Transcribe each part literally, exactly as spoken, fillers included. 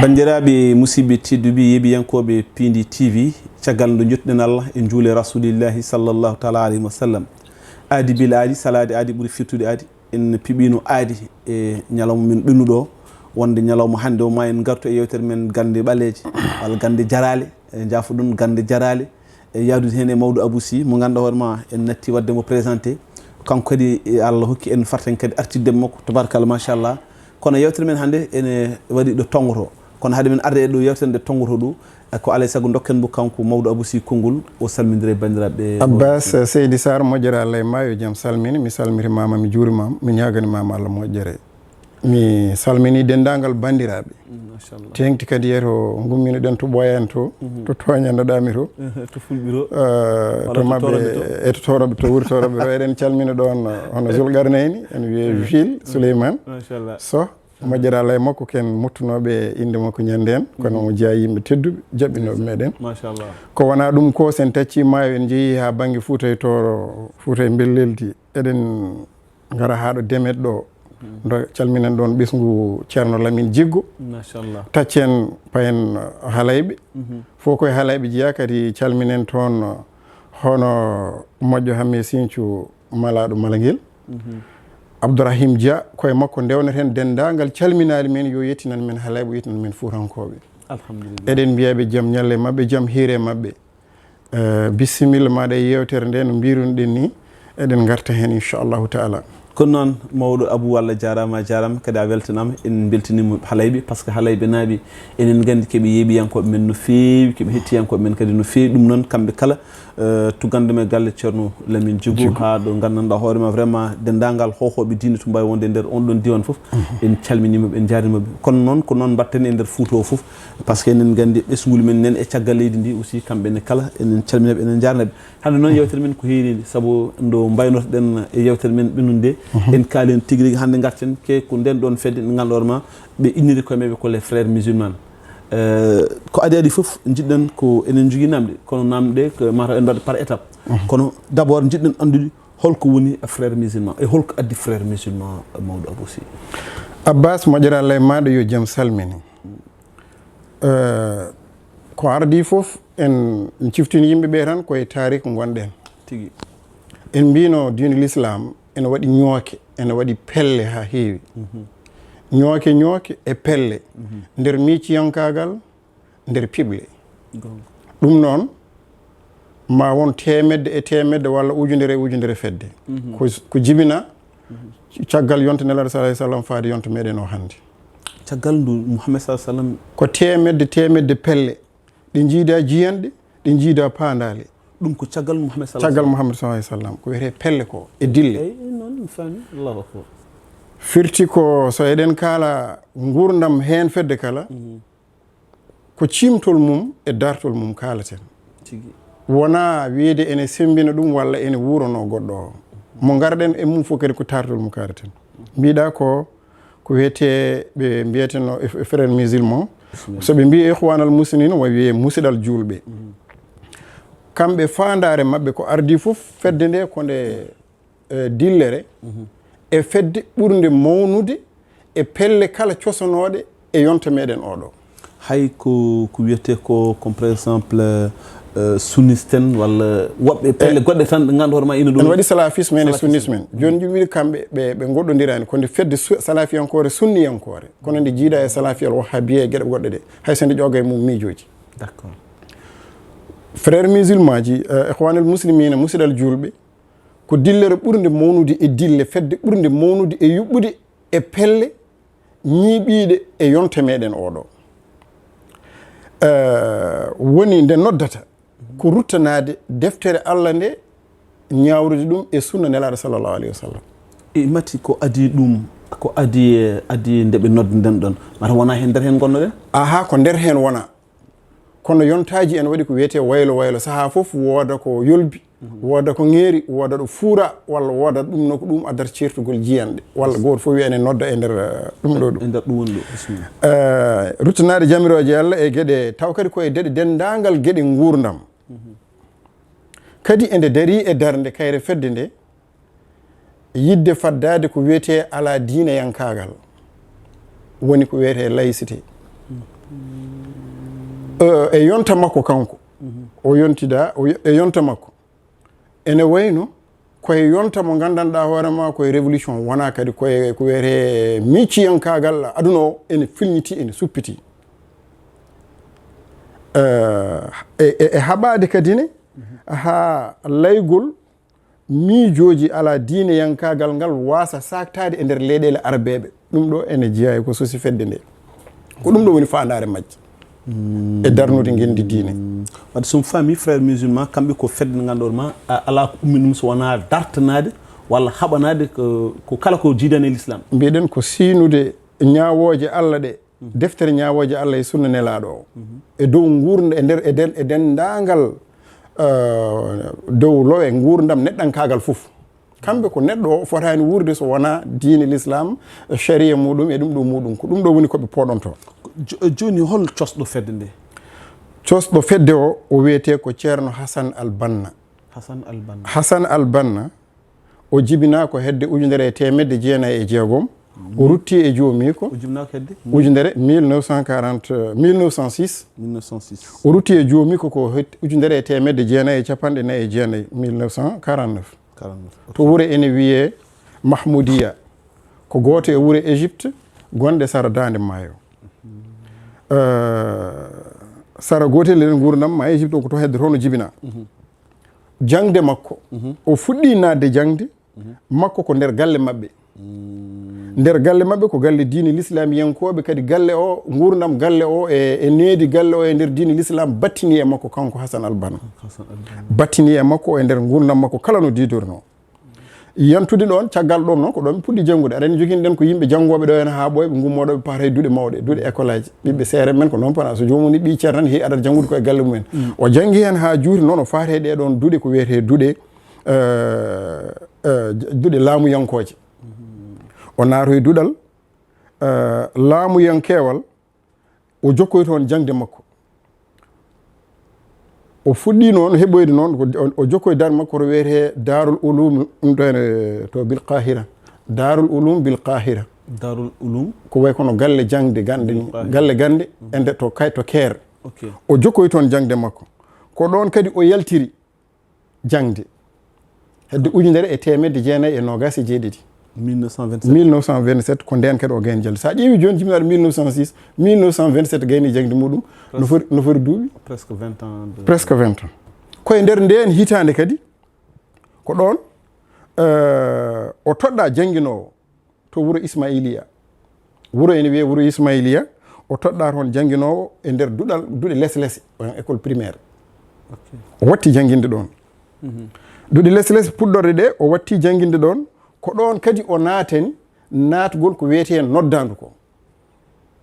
Banndiraaɓe musidɓe tedduɓe yeeɓiyankooɓe Piindi T V, caggal nde njettuɗen Allah e njuule Rasulillahi sallallahu taala alayhi wa sallam. Aadi bila aadi, salaade aadi ɓuri firtude aadi. En piɓino aadi e ñalawma men ɓennuɗo o, wonde ñalawma hannde o ma en ngartu e yewtere men gannde ɓaleeje, walla gannde jaraale, e jaafoɗon gannde jaraale, e yaadude heen e mawɗo Abou Sy, mo ngannduɗaa hoore ma en natti waɗde mo présenté. Kanko kadi, e Allah hokki en fartaŋŋe kadi artidde e makko, tabarkalla, machallah. Kono yewtere men hannde ene waɗi ɗo tonngoto. Kono hade men arde e ɗo yewtere nde tonngoto ɗo, e ko alaa e sago dokken mo kanko mawɗo Abou Sy konngol, o salmindira e banndiraaɓe. Abbas, Seydi Sarr, moƴƴere Allah e ma, yo jam salmine. Mi salmitimaama, mi juurimaama, mi ñaaganimaama Allah moƴƴere. Mi salmini denndaangal banndiraaɓe. Mm, machallah. Teeŋti kadi e to ngumminoɗen to Ɓooyaan to, mhm, to tooñannoɗaa mi to. To Fulɓe to. Eh, walla to to maɓɓe, Tooroɓe to. E to Tooroɓe to, wuro Tooroɓe to. Eɗen calmina ɗoon, eh, hono Zulqarnayni, ene wiyee, mm, Jules, mm, Souleymane. Machallah. Soh, moƴƴere Allah e makko, ko en mottunooɓe innde makko ñande heen, kono, mhm, omo jeyaa yimɓe tedduɓe, jaɓɓinooɓe meɗen. Machallah. Ko wonaa ɗum ko, so en taccii maayo, en njehii haa bannge Fuuta e Tooro, Fuuta e Mbelleldi, eɗen ngara haa ɗo Demet ɗo. Mhm. Ndo calminen ɗoon ɓesngu Ceerno Lamin Jiggo. Machallah. Taccen payen Halayɓe. Mhm. Fof koye Halayɓe jeyaa, kadi calminen toon hono moƴƴo Hamme Sincu, malaaɗo Malangel. Mhm. Abdourahim Dia, koye makko ndewneten denndaangal calminaali men, yo yettinan men Halayɓe, yettinan men Fuutankooɓe. Alhamdulillah. Eɗen mbiya ɓe jam ñalle maɓɓe, jam hiire maɓɓe. Eh, bisimilla maaɗa e yewtere nde, no mbirunoɗen ni, eɗen ngarta heen, inchallahu taala. Kono noon, mawɗo Abou, Allah jaaraama, a jaaraama, kadi a weltanaama. En mbeltaniima Halayɓe, par ce que Halayɓe naaɓe, enen nganndi keɓe yeeɓiyankooɓe men no feewi, keɓe hettiyankooɓe men kadi no feewi. Ɗum noon, kamɓe kala, eh, tuggande men galle Ceerno Lamin Jiggo, Jiggo, haa ɗo nganndanɗaa hoore ma, vraiment, denndaangal hoohooɓe diine to mbaawi wonde e nder on ɗon diiwaan fof, mhm, en calminiima ɓe, en njaarniima ɓe. Kono noon, ko noon mbaɗten e nder Fuuta o fof, par ce que enen nganndi ɓesnguli men nen e caggal leydi ndi aussi, kamɓe ne kala, enen calmina ɓe, enen njaarna ɓe. Hannde noon, mhm, yewtere men ko heerinde, sabu ndo mbaynotoɗen e yewtere men ɓennunde, mhm, en kaali heen tigi rigi, hannde ngarten ke ko nden ɗoon fedde nde ngannduɗaa hoore ma, ɓe inniri koye maɓɓe ko les frères musulmans. Eh, ko adii adii fof, njiɗɗen ko enen njogii naamnde, kono naamnde ɗe ko mataw en mbaɗa par étape. Mhm. Kono d'abord, njiɗɗen anndude holko woni frère musulman e holko addi frère musulman, mawɗo Abou Sy. Abbas, moƴƴere Allah e maaɗa, yo jam salmine. Eh, ko ardii fof, en, en ciftini yimɓe ɓe tan koye taariik ngonɗen. Tigi. En mbino diine l'islam ene waɗi ñooke, ene waɗi pelle haa heewi. Mhm. Ñooke, ñooke e pelle, mhm, nder miiciyankaagal, nder piɓle. Goonga. Ɗum noon, ma won teemedde e teemedde walla ujunere e ujunere fedde. Mhm. Ko, ko jibina, mhm, caggal yonta Nelaaɗo sallallahu alayhi wa sallam faade yonta meɗen o hannde. Caggal ndu Muhammad sallallahu alayhi wa sallam. Ko teemedde, teemedde pelle. Ɗe njiida jiyanɗe, ɗe njiida paandaale. Ɗum ko caggal Muhammad sallallahu alayhi wa sallam. Caggal Muhammad sallallahu alayhi wa sallam. Ko wiyetee pelle ko e dille. Eyi, noon mi faami. Allahu akbar. Firti ko so eɗen kaala nguurndam heen fedde kala, mhm, ko ciimtol mum e dartol mum kaalaten. Tigi. Wonaa wiyde ene semmbina ɗum walla ene wuuranoo goɗɗo o. Mo ngarɗen e mum fof kadi ko dartol mum kaalaten. Mbiɗa ko, ko wiyetee, ɓe mbiyeteno e, e frère musulman. Bismillah. So ɓe mbii Ikhwanal Muslimin, wa wiyee musidal juulɓe. Mhm. Kamɓe faandaare maɓɓe ko ardii fof fedde nde ko nde, eh, dillere, mhm, e fedde ɓurnde mawnude e pelle kala cosanooɗe e yonta meɗen oɗo. Hay ko, ko wiyetee ko, comme par exemple, eh, sunniste en walla woɓɓe pelle, eh, goɗɗe tan ɗe ngannduɗaa hoore ma ina ɗo. Ene waɗi salafisme, ene, salafisme, sunnisme. Jooni, jooni wiide kamɓe ɓe, ɓe ngoɗɗondiraani, ko nde fedde su-, salafiyankoore, sunniyankoore, kono nde jiida e salafiyal wahabiya e geɗe goɗɗe ɗe, hay so nde ƴooga e mum miijooji. D'accord. Frère musulman ji, eh, Ikhwanul Muslimina, musidal juulɓe, ko dillere ɓurnde mawnude e dille, fedde ɓurnde mawnude e yuɓɓude e pelle ñiiɓiiɗe e yonta meɗen oɗo. Eh, woni nde noddata ko ruttanaade deftere Allah nde, ñaawrude ɗum e sunna Nelaaɗo sallallahu alayhi wa sallam. E mati ko adii ɗum, ko adii, adii nde ɓe nodda nden ɗon? Mata wonaa heen nder heen ngonnoɗen? Aha, ko nder heen wona. Kono yontaaji ene waɗi ko wiyetee waylo waylo. Sahaa fof wooda ko yolbi, mhm, wooda ko ŋeeri, wooda ɗo fuura, walla wooda ɗum no ko ɗum addata ceertugol jiyanɗe. Walla gooto fof wiya ene nodda e nder, eh, ɗum ɗo ɗum. E nder ɗum woni ɗo, bismillah. Eh, ruttanaade jamirooje Allah e geɗe, taw kadi ko e deɗe denndaangal geɗe nguurndam. Mhm. Kadi ende darii e darnde kayre fedde nde, yiɗde faddaade ko wiyetee alaa diineyankaagal, woni ko wiyetee laïcité. Eh, e yonta makko kanko. O yontida, o yo-, e yonta makko. Ene wayno koye yonta mo nganndanɗaa hoore ma koye révolution, wonaa kadi koye ko wiyetee miiciyankaagal aduna o, ene filñiti, ene suppiti. Eh, e, e, e haɓaade kadi ne, haa laygol miijooji alaa diineyankaagal ngal waasa saaktaade e nder leyɗeele arbeeɓe. Ɗum ɗo ene jeyaa e ko sosi fedde nde. Ko ɗum ɗo woni faandaare majje. E darnude ngenndi diine. Wadde, so mi faami, frère musulman, kamɓe ko fedde nde ngannduɗon ma, a-, alaa ko ummi ɗum so wonaa dartanaade walla haɓanaade ko, ko kala ko jiidani e l'islam. Mbiɗen ko siynude ñaawooje Allah ɗe, deftere ñaawooje Allah e sunna nelaaɗo o. E dow nguurnd-, e nder, e den-, e denndaangal, eh, dow lowe nguurndam neɗɗankaagal fof. Kamɓe ko neɗɗo o fotaani wuurde so wonaa diine l'islam, sharia muɗum e ɗum ɗo muɗum. Ko ɗum ɗo woni ko ɓe pooɗonto. Jo-, jooni hol cosɗo fedde nde? Cosɗo fedde o, o wiyetee ko Ceerno Hasan Al Banna. Hasan Al Banna. Hasan Al Banna, o jibinaa ko hedde ujunere e teemedde jeenayi e jeegom. O rutti e joomiiko. O jibinaa ko hedde? Ujunere, mille neuf cent quarante, mille neuf cent six. Mille neuf cent six. O rutti e joomiiko ko het-, ujunere e teemedde jeenayi e capanɗe nayi e jeenayi, mille neuf cent quarante-neuf. Quarante-neuf, ok. To wuro ene wiyee Mahmudiya. Ko gooto e wuro Égypte gonɗe sara daande maayo. Eh, sara gootel e nguurndam ma Égypte o ko to hedde toon o jibinaa. Jaŋde makko. O fuɗɗii naatde jaŋde makko ko nder galle maɓɓe. Nder galle maɓɓe ko galle diine lislamiyankooɓe, kadi galle o, nguurndam galle o e, e needi galle o e nder diine lislam battini e makko kanko Hasan Al Banna. Hasan Al Banna. Battini e makko e nder nguurndam makko kala no diidornoo. Yantude ɗoon, caggal ɗoon noon, ko ɗoon ɓe puɗɗi janngude. Aɗa anndi, joginɗen ko yimɓe janngooɓe ɗo en haa ɓooya, ɓe ngummoo ɗo, ɓe paata e duɗe mawɗe, duɗe école aji. Ɓiɓɓe seereer men ko noon pona. So joomum ni ɓii ceerno tan, heewi adata janngude ko e galle mumen. O janngi heen haa juuti, noon o faati e ɗee ɗoon duɗe, ko wiyetee duɗe, eh, eh, duɗe laamuyankooje. O naatoyi duɗal, eh, laamuyankeewal, o jokkoyi toon jaŋde makko. O fuɗɗii noon heɓoyde noon, ko o, o jokkoyi darnde makko to wiyetee Daarul Ulum, ɗum ɗo ene to Bil Qahira. Daarul Ulum Bil Qahira. Daarul Ulum. Ko wayi kono galle jaŋde, gannde ni, Bil Qahira. Galle gannde, e nder to kay, to Keer. Ok. O jokkoyi toon jaŋde makko. Ko ɗoon kadi o yaltiri jaŋde hedde ujunere e teemedde jeenayi e noogaas e jeeɗiɗi. Mille neuf cent vingt-sept. Mille neuf cent vingt-sept, ko ndeen kadi o gayni jaŋde. So a ƴeewi jooni, jibinaaɗo mille neuf cent six, mille neuf cent vingt-sept gayni jaŋde muɗum, no fori, no fori duuɓi? Presque vingt ans de... Presque vingt ans. Ko e nder ndeen hitaande kadi, ko ɗoon, eh, o toɗɗaa jannginoowo to wuro Ismailiya. Wuro ene wiyee wuro Ismailiya. O toɗɗaa toon jannginoowo e nder duɗal, duɗe lese lese, on école primaire. Ok. O watti jannginde ɗoon. Mhm. Duɗe lese lese puɗɗorɗe ɗe, o watti jannginde ɗoon. Ko ɗoon kadi o naatani naatgol ko wiyetee noddaandu ko.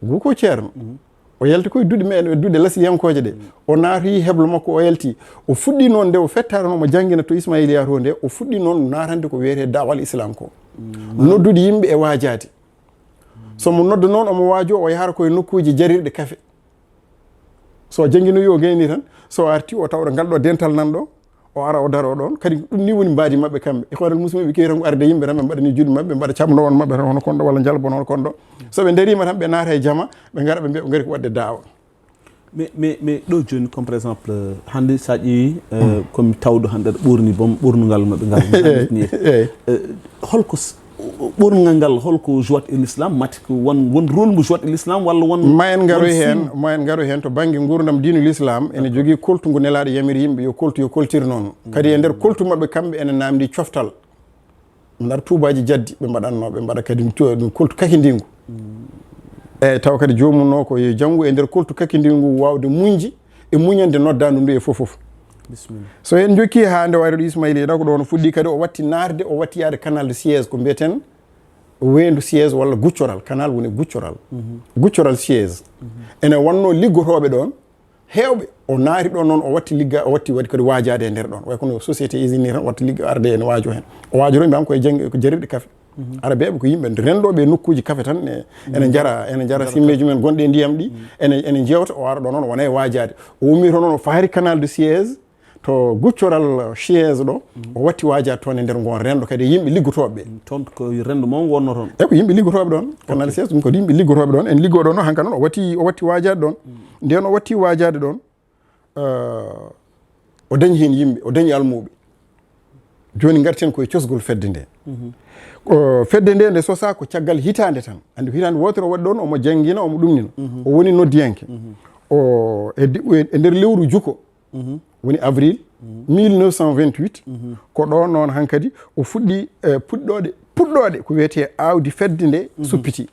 Ngu ko ceerno. Mhm. O yalti koye duɗe me-, duɗe lasliyankooje ɗe. Mhm. O naatoyi heblo makko, o yalti. O fuɗɗii noon nde o fettaano omo janngina to Ismailiya to nde, o fuɗɗii noon naatande ko wiyetee da'wal Islam ko. Mhm. Noddude yimɓe e waajaade. So mo nodda noon, omo waajoo, o yahata koye nokkuuji jarirɗe kafe. So jannginoyi o gayni tan, so arti o tawɗo ngal ɗo dental nan ɗo, o ara o daro ɗoon. Kadi ɗum ni woni mbaadi maɓɓe kamɓe. Ikhwanul Muslimin ɓe kewi tan ko arde yimɓe tan, ɓe mbaɗani juuɗe maɓɓe, ɓe mbaɗa camnowon maɓɓe tan hono kon ɗo, walla njalbon hono kon ɗo. So ɓe dariima tan, ɓe naata e jama, ɓe ngara ɓe mbiya ɓe ngari ko waɗde daawa. Mais, mais, mais ɗo jooni, comme par exemple, euh, hannde so a ƴeewi, euh, komi tawɗo hannde aɗa ɓorni boom, ɓornungal maɓɓe ngal, hannde ni. Eey. Euh, holko s-, ɓornungal ngal, holko jouat e l'islam, mate ko won, won rôle mo jouat e l'islam, walla won, ma en ngaroy won heen, film? Ma en ngaroy heen to bannge nguurndam diinu l'islam, ene jogii koltu ngu Nelaaɗo yamiri yimɓe yo koltu, yo koltir noon. Kadi e nder koltu maɓɓe kamɓe ene naamndi coftal. Ɓe mbaɗa tuubaaji jaddi, ɓe mbaɗatno, ɓe mbaɗa kadi tu-, ɗum koltu kakindiingu. Eey, tawa kadi joomum no ko yo janngu e nder koltu kakindiingu waawde muñde e muñande noddaandu ndu e fof fof. Bisimilla. So en njokki haa nde wayrude Ismaila Ida, ko ɗoon o fuɗɗi kadi, o watti naatde, o watti yaade canal de Suez, ko mbiyeten weendu Suez walla guccoral, canal woni guccoral. Mhm. Guccoral Suez. Mhm. Ene wonno liggotooɓe ɗoon, heewɓe. O naati ɗoon noon, o watti ligga, o watti waɗi kadi waajaade e nder ɗoon. Way kono société usine ni tan, o watti ligga arde ene waajo heen. O waajoroo mbiyam koye jannge, ko jarirɗe kafe. Mhm. Arabeeɓe ko yimɓe renndooɓe e nokkuuji kafe tan, e, ene njara, ene njara simmeeji mumen gonɗi e ndiyam ɗi, ene, ene njeewta, o ara ɗoon noon, o wona e waajaade. O ummii toon noon, o faari canal de Suez, to guccoral Chies ɗo, o watti waajaade toon e nder ngoon renndo kadi e yimɓe liggotooɓe ɓe. Toon ko renndo mawgo wonno toon. E ko yimɓe liggotooɓe ɗoon. Canal Chies ɗum kadi yimɓe liggotooɓe ɗoon. En liggoo ɗoon hankadi noon o watti, o watti waajaade ɗoon. Ndeen o watti waajaade ɗoon, eh, o dañi heen yimɓe, o dañi almuuɓe. Jooni ngarten koye cosgol fedde nde. Ko fedde nde, nde sosaa ko caggal hitaande tan. Anndi ko hitaande wootere o waɗi ɗoon, omo janngina, omo ɗumnina. O woni noddiyanke. O, e di-, e nder lewru juko, woni avril mille neuf cent vingt-huit, ko ɗoon noon hankadi o fuɗɗi, eh, puɗɗooɗe, puɗɗooɗe ko wiyetee aawdi fedde nde suppiti.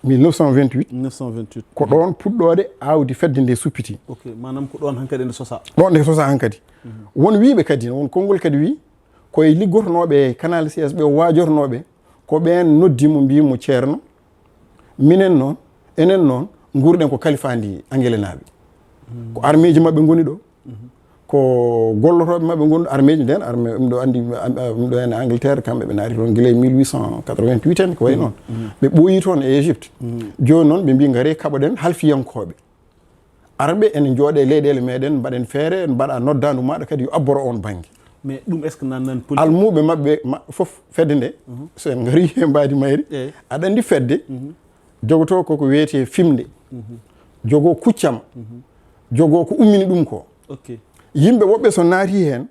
Mille neuf cent vingt-huit, neuf cent vingt-huit. Ko ɗoon puɗɗooɗe aawdi fedde nde suppiti. Ok, maanaam ko ɗoon hankadi nde sosaa. Ɗoon nde sosaa hankadi. Won wiyɓe kadi, won konngol kadi wiyi, ko e liggotonooɓe e Canal Chies ɓe o waajotonooɓe, ko ɓeen noddi mo, mbii mo, "Ceerno, minen noon, enen noon, nguurɗen ko kalifaandi Angelenaaɓe. Ko armeeji maɓɓe ngoni ɗo, ko gollotooɓe maɓɓe ngoni ɗo, armeeji." Ndeen armée, ɗum ɗo anndi, am-, am-, ɗum ɗo en Angleterre, kamɓe ɓe naati toon gila e mille huit cent quatre-vingt-huit en, ko wayi noon. Ɓe ɓooyii toon e Égypte. Jooni noon ɓe mbii, "Ngaree kaɓoɗen halfiyankooɓe. Arɓe ene njooɗe e leyɗeele meeɗen, mbaɗen feere, mbaɗa noddaandu maaɗa kadi yo abboro oon bannge." Mais ɗum est-ce que nan nan politique? Almuuɓe maɓɓe ma-, fof fedde nde, so en ngarii he mbaadi mayri, aɗa anndi fedde, jogotoo koko wiyetee fimde, jogoo kuccam, jogoo ko ummini ɗum ko. Ok. Yimɓe woɓɓe so naatii heen,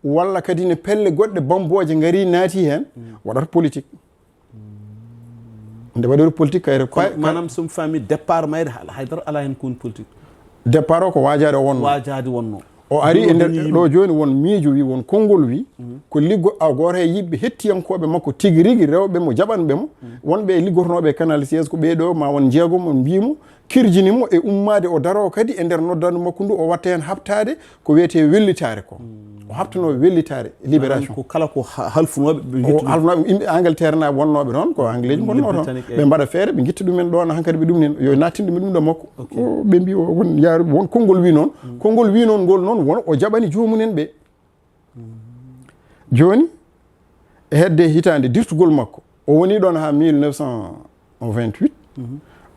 walla kadi ne pelle goɗɗe bambooje ngarii naatii heen, waɗata politique. Nde waɗoyta politique kayre ko. Kono maanaam, so mi faamii, départ mayre hay-, haydara alaa heen ko woni politique. Départ o ko waajaade o wonnoo. Waajaade wonnoo. O arii e nder ɗo jooni, won miijo wii, won konngol wii, ko liggo-, a, gooto e yiɓɓe hettiyankooɓe makko tigi rigi, rewɓe mo, jaɓanɓe mo, wonɓe e liggotonooɓe e Canal Chies, ko ɓee ɗo, ma won jeegom, on mbii mo, kirjini mo e ummaade o daroo kadi e nder noddaandu makko ndu, o watta heen haɓtaade ko wiyetee wellitaare ko. O haɓtanoo wellitaare, libération. Ko kala ko ha-, halfunooɓe, ɓe ngitta ɗum. Halfunooɓe, yimɓe Angleterre na wonnooɓe ɗoon, ko Angleeji ngonnoo toon. Ɓe mbaɗa feere, ɓe ngitta ɗum en ɗoon, hankadi ɓe ɗum en, yo nattin ɗum e ɗum ɗo makko. Ɓe mbii o won yaaruɓe, won konngol wii noon. Konngol wii noon ngol noon, won o jaɓani joomum en ɓe. Jooni, e hedde hitaande dirtugol makko, o wonii ɗoon haa mille neuf cent vingt-huit.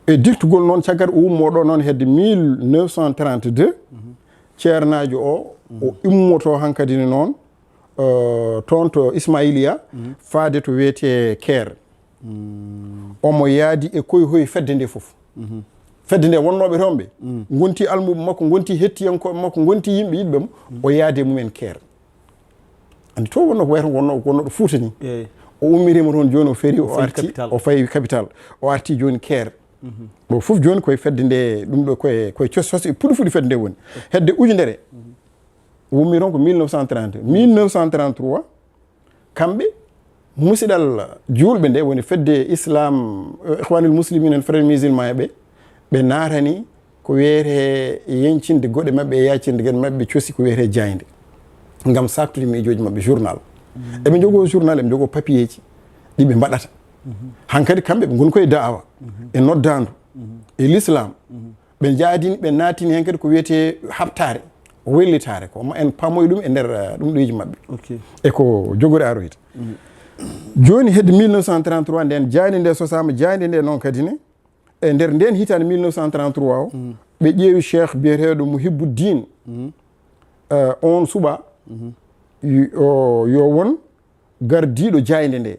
E dirtugol noon, caggal o ummoo ɗo noon hedde mille neuf cent trente-deux, ceernaajo o, o immotoo hankadi ne noon, eh, toon to Ismailiya, faade to wiyetee Caire. Omo yaadi e koyhoye fedde nde fof. Fedde nde wonnooɓe toon ɓe, ngonti almuuɓe makko, ngonti hettiyankooɓe makko, ngonti yimɓe yiɗɓe mo, o yaadi e mumen Caire. Anndi to wonnoo ko wayata wonnoo, wonnoo ɗo Fuuta ni. O ummiriima toon jooni, o ferii, o arti, o fayi capital. O arti jooni Caire. Ɗo fof jooni koye fedde nde, ɗum ɗo koye, koye cos-, cos-, puɗi fuɗi fedde nde woni. Hedde ujunere, o ummii toon ko mille neuf cent trente. Mille neuf cent trente-trois, kamɓe, musiɗal juulɓe nde woni fedde Islam, eh, Ikhwanul Muslimin en, Frères Musulmans ɓe, ɓe naatani ko wiyetee yeñcinde goɗe maɓɓe e yaacinde geɗe maɓɓe, ɓe cosi ko wiyetee jaaynde. Ngam saaktude miijooji maɓɓe, journal. Eɓe njogoo journal, eɓe njogoo papiyeeji ɗi ɓe mbaɗata. Hankadi kamɓe ɓe ngoni koye da'awa, e noddaandu, e l'islam. Ɓe njaadini, ɓe naatini heen kadi ko wiyetee haɓtaare, wellitaare, ko ma en pamoy ɗum e nder, eh, ɗum ɗoyji maɓɓe. Ok. E ko jogori aroyta. Jooni hedde mille neuf cent trente-trois, nden jaaynde nde sosaama, jaaynde nde noon kadi ne, e nder nden hitaande mille neuf cent trente-trois o, ɓe ƴeewi Cheikh biyeteeɗo Muhibbuddin, eh, on suɓa, yo, o, yo won gardiiɗo jaaynde nde.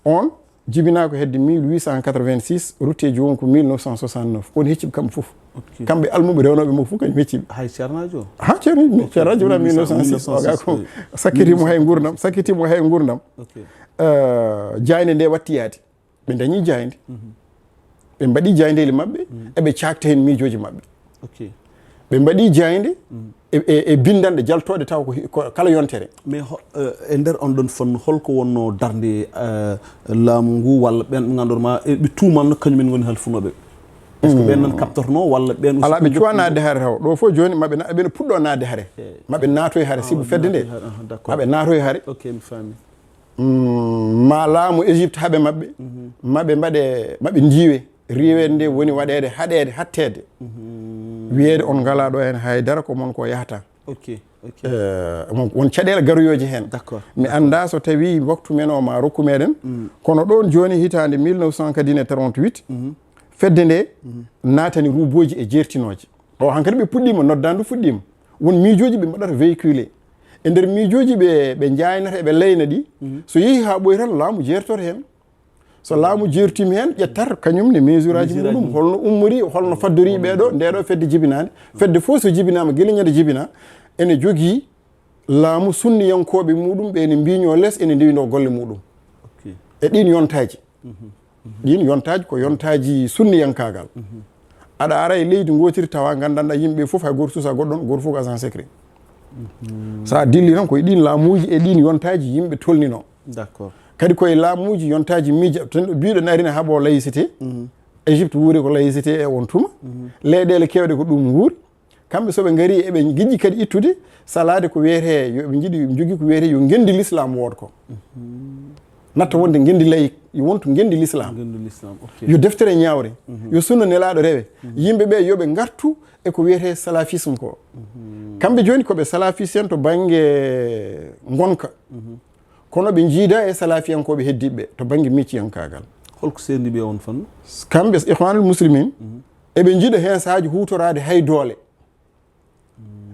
On jibinaa ko hedde mille huit cent quatre-vingt-six, rutti e joomum ko mille neuf cent soixante-neuf. Woni hecciɓe kamɓe fof. Ok. Kamɓe almuɓe rewnooɓe mo fof, kañum hecciɓe. Hay ceernaajo? Ha ceernaajo, ceernaajo wona mille neuf cent six. Mille neuf cent six, o ga ko, oui. Sakkiti mo hay nguurndam, sakkiti mo hay nguurndam. Ok. Eh, jaaynde nde watti yaade. Ɓe dañi jaaynde. Ɓe mbaɗi jaayndeeli maɓɓe, eɓe caakta heen miijooji maɓɓe. Ok. Ɓe mbaɗi jaaynde e, e, e binndanɗe jaltooɗe taw ko hi-, ko kala yontere. Mais ho-, eh, e nder on ɗon fannu, holko wonno darnde, eh, laamu ngu walla ɓen ɓe ngannduɗaa ma, eh, ɓe tuumanno kañumen ngoni halfunooɓe? Est-ce que ɓen nan kaɓtorno walla ɓen aussi? Alaa, ɓe cuwa naatde hare taw. Ɗo fof jooni maɓe na-, ɓe no puɗɗo naatde hare. Eh. Maɓe naatoy hare, sibu fedde nde. Ah, d'accord. Maɓe naatoy hare. Ok, mi faami. Mm, ma laamu Égypte haɓe maɓɓe, maɓe mbaɗe, maɓe ndiiwe. Riiweede nde woni waɗeede, haɗeede, hatteede. Wiyeede on ngalaa ɗo heen hay dara, ko mon ko yahata. Ok, ok. Eh, mon, won caɗeele garooje heen. D'accord. Mi anndaa so tawii waktu men o ma rokku meɗen. Kono ɗoon jooni hitaande mille neuf cent trente-huit, fedde nde naatani ruubooji e jeertinooje. Ɗo hankadi ɓe puɗɗiima, noddaandu fuɗɗiima. Won miijooji ɓe mbaɗata véhiculé. E nder miijooji ɓe, ɓe njaaynata, ɓe layna ɗi. Mhm. So yehi haa ɓooyi tan, laamu jeertoto heen. So laamu jeertiima heen, ƴettat kañum ne mesure aji muɗum, holno ummori, holno faddori ɓee ɗo, nde ɗo fedde jibinaande. Fedde fof so jibinaama, gila ñande jibina, ene jogii laamu sunniyankooɓe muɗum, ɓe ene mbiñoo les, ene ndewindoo golle muɗum. Ok. E ɗiin yontaaji. Mhm. Ɗiin yontaaji ko yontaaji sunniyankaagal. Mhm. Aɗa ara e leydi ngootiri tawa nganndanɗaa yimɓe fof, hay gooto suusaa goɗɗo ɗoon, gooto fof ko agent secret. Mhm. So a dilli tan ko e ɗiin laamuuji e ɗiin yontaaji yimɓe tolninoo. D'accord. Kadi ko e laamuuji yontaaji miija, tan biiɗo naarina haɓo laïcité. Mhm. Égypte wuuri ko laïcité e on tuma. Mhm. Leyɗeele keewɗe ko ɗum nguuri. Kamɓe so ɓe ngari eɓe ngiɗi kadi ittude salaade ko wiyetee yo ɓe njiɗi, ɓe njogii ko wiyetee yo ngenndi l'islam wood ko. Mhm. Natta wonde ngenndi laïque, yo wontu ngenndi l'islam. Ngenndi l'islam, ok. Yo deftere ñaawre, mhm, yo sunna nelaaɗo rewe. Mhm. Yimɓe ɓe yo ɓe ngartu e ko wiyetee salafisme ko. Mhm. Kamɓe jooni ko ɓe salafiste en to bannge ngonka. Mhm. Kono ɓe njiida e salafiyankooɓe heddiiɓe to bannge micciyankaagal. Holko sendi ɓe on fannu? Kamɓe Ikhwanul Muslimin, mhm, eɓe njiɗa heen sahaaji huutoraade hay doole.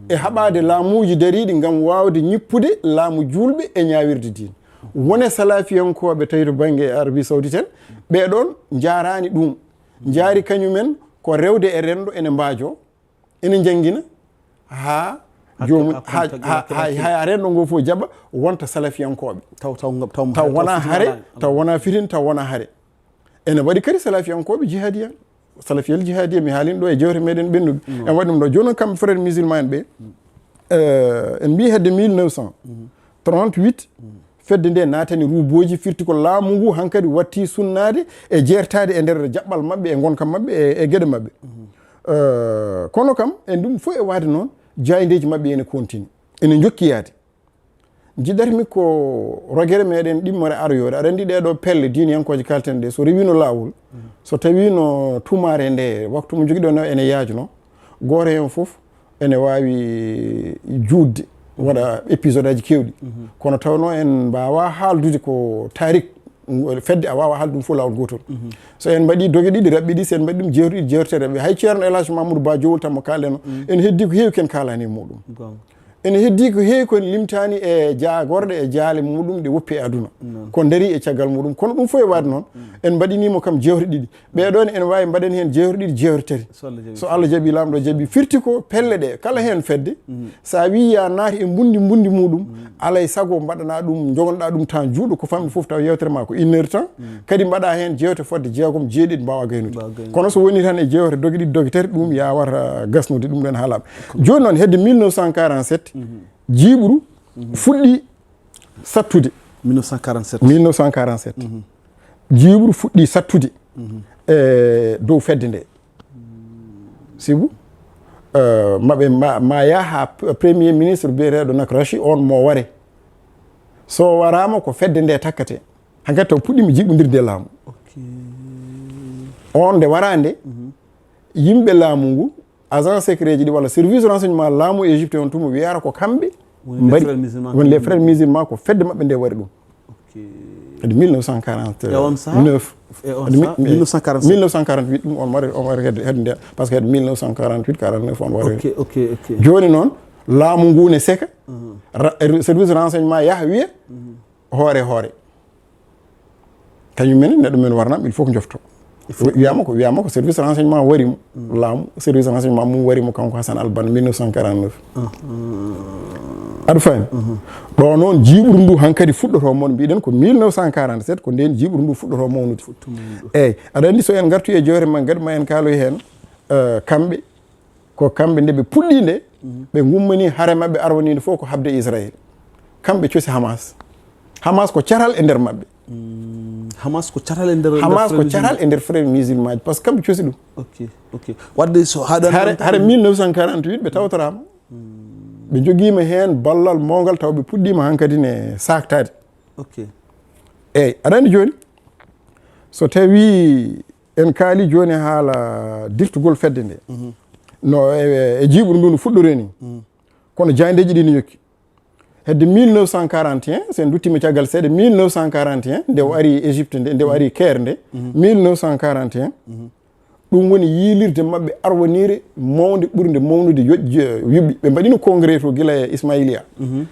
E haɓaade laamuuji dariiɗi ngam waawde ñippude laamu juulɓe e ñaawirde diine. Wone salafiyankooɓe tawi to bannge Arabie Saoudite en, ɓee ɗoon njaaraani ɗum. Njaari kañumen ko rewde e renndo ene mbaajo, ene njanngina haa joomum, haa, haa, haa, haa renndo ngoo fof jaɓa wonta salafiyankooɓe. Taw, taw, taw, taw wonaa hare, taw wonaa fitin, taw wonaa hare. Ene waɗi kadi salafiyankooɓe jihadiya, salafiyel jihadiya, mi haalino ɗo e jewte meɗen ɓennuɗe. Mm. En waɗi ɗum ɗo. Jooni noon kamɓe frère musulman en ɓe, mm, eh, en mbii hedde mille neuf cent trente-huit, mm, fedde nde naatani ruubooji, firti ko laamu ngu hankadi watti sunnaade e jeertaade e nder jaɓɓal maɓɓe, e ngonka maɓɓe, e, e geɗe maɓɓe. Mm. Eh, kono kam, en ɗum fof e waade noon, jaayndeeji maɓɓe ene continue, ene njokki yaade. Njiɗatmi ko rogere meɗen ɗimmore aroyoore. Aɗa anndi ɗee ɗoo pelle diiniyankooje kalten ɗe, so rewiino laawol, so tawiino tumaare nde, waktu mo njogiɗon o ene yaajno, gooto heen fof ene waawi juutde, waɗa épisode aji keewɗi. Mhm. Kono tawnoo en mbaawaa haaldude ko tarik, fedde a waawaa haalde ɗum fof laawol gootol. Mhm. So en mbaɗii doge ɗiɗi, raɓɓe ɗiɗi, so en mbaɗii ɗum jeewte ɗiɗi, jeewtere raɓɓe. Hay Ceerno El Hadj Mamadou Ba Jowol Tammo kaalɗen o, mhm, ene heddii ko heewi ko en kaalaani e muɗum. Goonga. Ene heddii ko heewi ko en limtaani e jaagorɗe e jaale muɗum ɗe woppi e aduna. Noon. Ko darii e caggal muɗum. Kono ɗum fof e waɗde noon, mm, en mbaɗinii mo kam jeewte ɗiɗi. Ɓee ɗoo ne ene waawi mbaɗen heen jeewte ɗiɗi, jeewte tati. So Allah jaɓii. So Allah jaɓii, Laamɗo jaɓii. Firti ko pelle ɗe, kala heen fedde, mm, so a wii ya naat e mbundi, mbundi muɗum, mm, alay sago mbaɗanaa ɗum, njogonoɗaa ɗum temps juuɗo, ko famɗi fof taw yeewtere maa ko une heure temps. Mm. Kadi mbaɗa heen jeewte fodde jeegom, jeeɗiɗi mbaawa gaynude. Mbaawa gaynude. Kono so woni tan e jeewte doge ɗiɗi, doge tati, ɗum ya wata gasnude, ɗum ɗen haalaaɓe. Ko jooni noon, hedde mille neuf cent quarante-sept, mhm, jiiɓru, mhm, fuɗɗi sattude. Mille neuf cent quarante-sept. Mille neuf cent quarante-sept. Mhm. Jiiɓru fuɗɗi sattude, mhm, e dow fedde nde. Sibu, eh, maɓe ma, ma yaha p-, premier ministre biyeteeɗo Nakrachi, on mo ware. So waraama ko fedde nde takkate. Hankadi taw puɗɗiima jiiɓondirde e laamu. Ok. On nde waraande, mhm, yimɓe laamu ngu, agent secret ji ɗi walla service renseignement laamu Égypte on tuma wiyata ko kamɓe woni les mbaɗi, frères musulmans woni les frères musulmans, ko fedde maɓɓe nde waɗi ɗum. Ok. Kadi mille neuf cent quarante-neuf. E on saha? E on saha? Kadi mi, mi, mille neuf cent quarante-sept. Mille neuf cent quarante-huit, ɗum on wari, on wari hedde, hedde nde, parce que hedde mille neuf cent quarante-huit, quarante-neuf on wari. Ok, ok, ok. Jooni noon, laamu ngu ne seka, mhm, ra-, service renseignement yaha wiya, mhm, hoore, hoore. Kañum menen, neɗɗo men warnam, il faut que jofto. Il faut. Wiyama ko, wiyama ko service renseignement wari mo. Mm. Laamu, service renseignement mum wari mo kanko Hassan Al-Banna mille neuf cent quarante-neuf. Ah. Aɗa faami? Mhm. Ɗo noon jiiɓru ndu hankadi fuɗɗoto mon, mbiɗen ko mille neuf cent quarante-sept, ko nden jiiɓru ndu fuɗɗoto mawnude. Fuɗɗo mawnude. Eyyi, aɗa anndi so en ngartu e jeewte men, gaɗa ma en kaaloy heen, eh, kamɓe, ko kamɓe nde ɓe puɗɗi nde, mhm, ɓe ngummani hare maɓɓe arwaniinde fof ko haɓde Israël. Kamɓe cosi Hamas. Hamas ko caral e nder maɓɓe. Mm, Hamas ko caral e nder, Hamas ko caral e nder frères musulmans. Par ce que kamɓe cosi ɗum. Ok, ok. Wadde so haɗa hare, hare mille neuf cent quarante-huit ɓe tawtoraama. Mm. Ɓe jogiima heen ballal mawngal taw ɓe puɗɗiima hankadi ne saaktaade. Ok. Eyyi, aɗa anndi jooni, so tawi en kaali jooni haala dirtugol fedde nde. Mhm. No e, e jiiɓru ndu no fuɗɗoree ni. Mhm. Kono jaayndeeji ɗi no yokki. Hedde mille neuf cent quarante et un, so en nduttiima caggal seeɗa, mille neuf cent quarante et un, nde o ari Égypte nde, nde o ari Caire nde, mhm, mille neuf cent quarante et un, mhm, Ɗum woni yiilirde maɓɓe arwaniire mawnde ɓurnde mawnude yo-, yo-, yuɓɓi. Ɓe mbaɗino congrès to gila e Ismailiya. Mhm.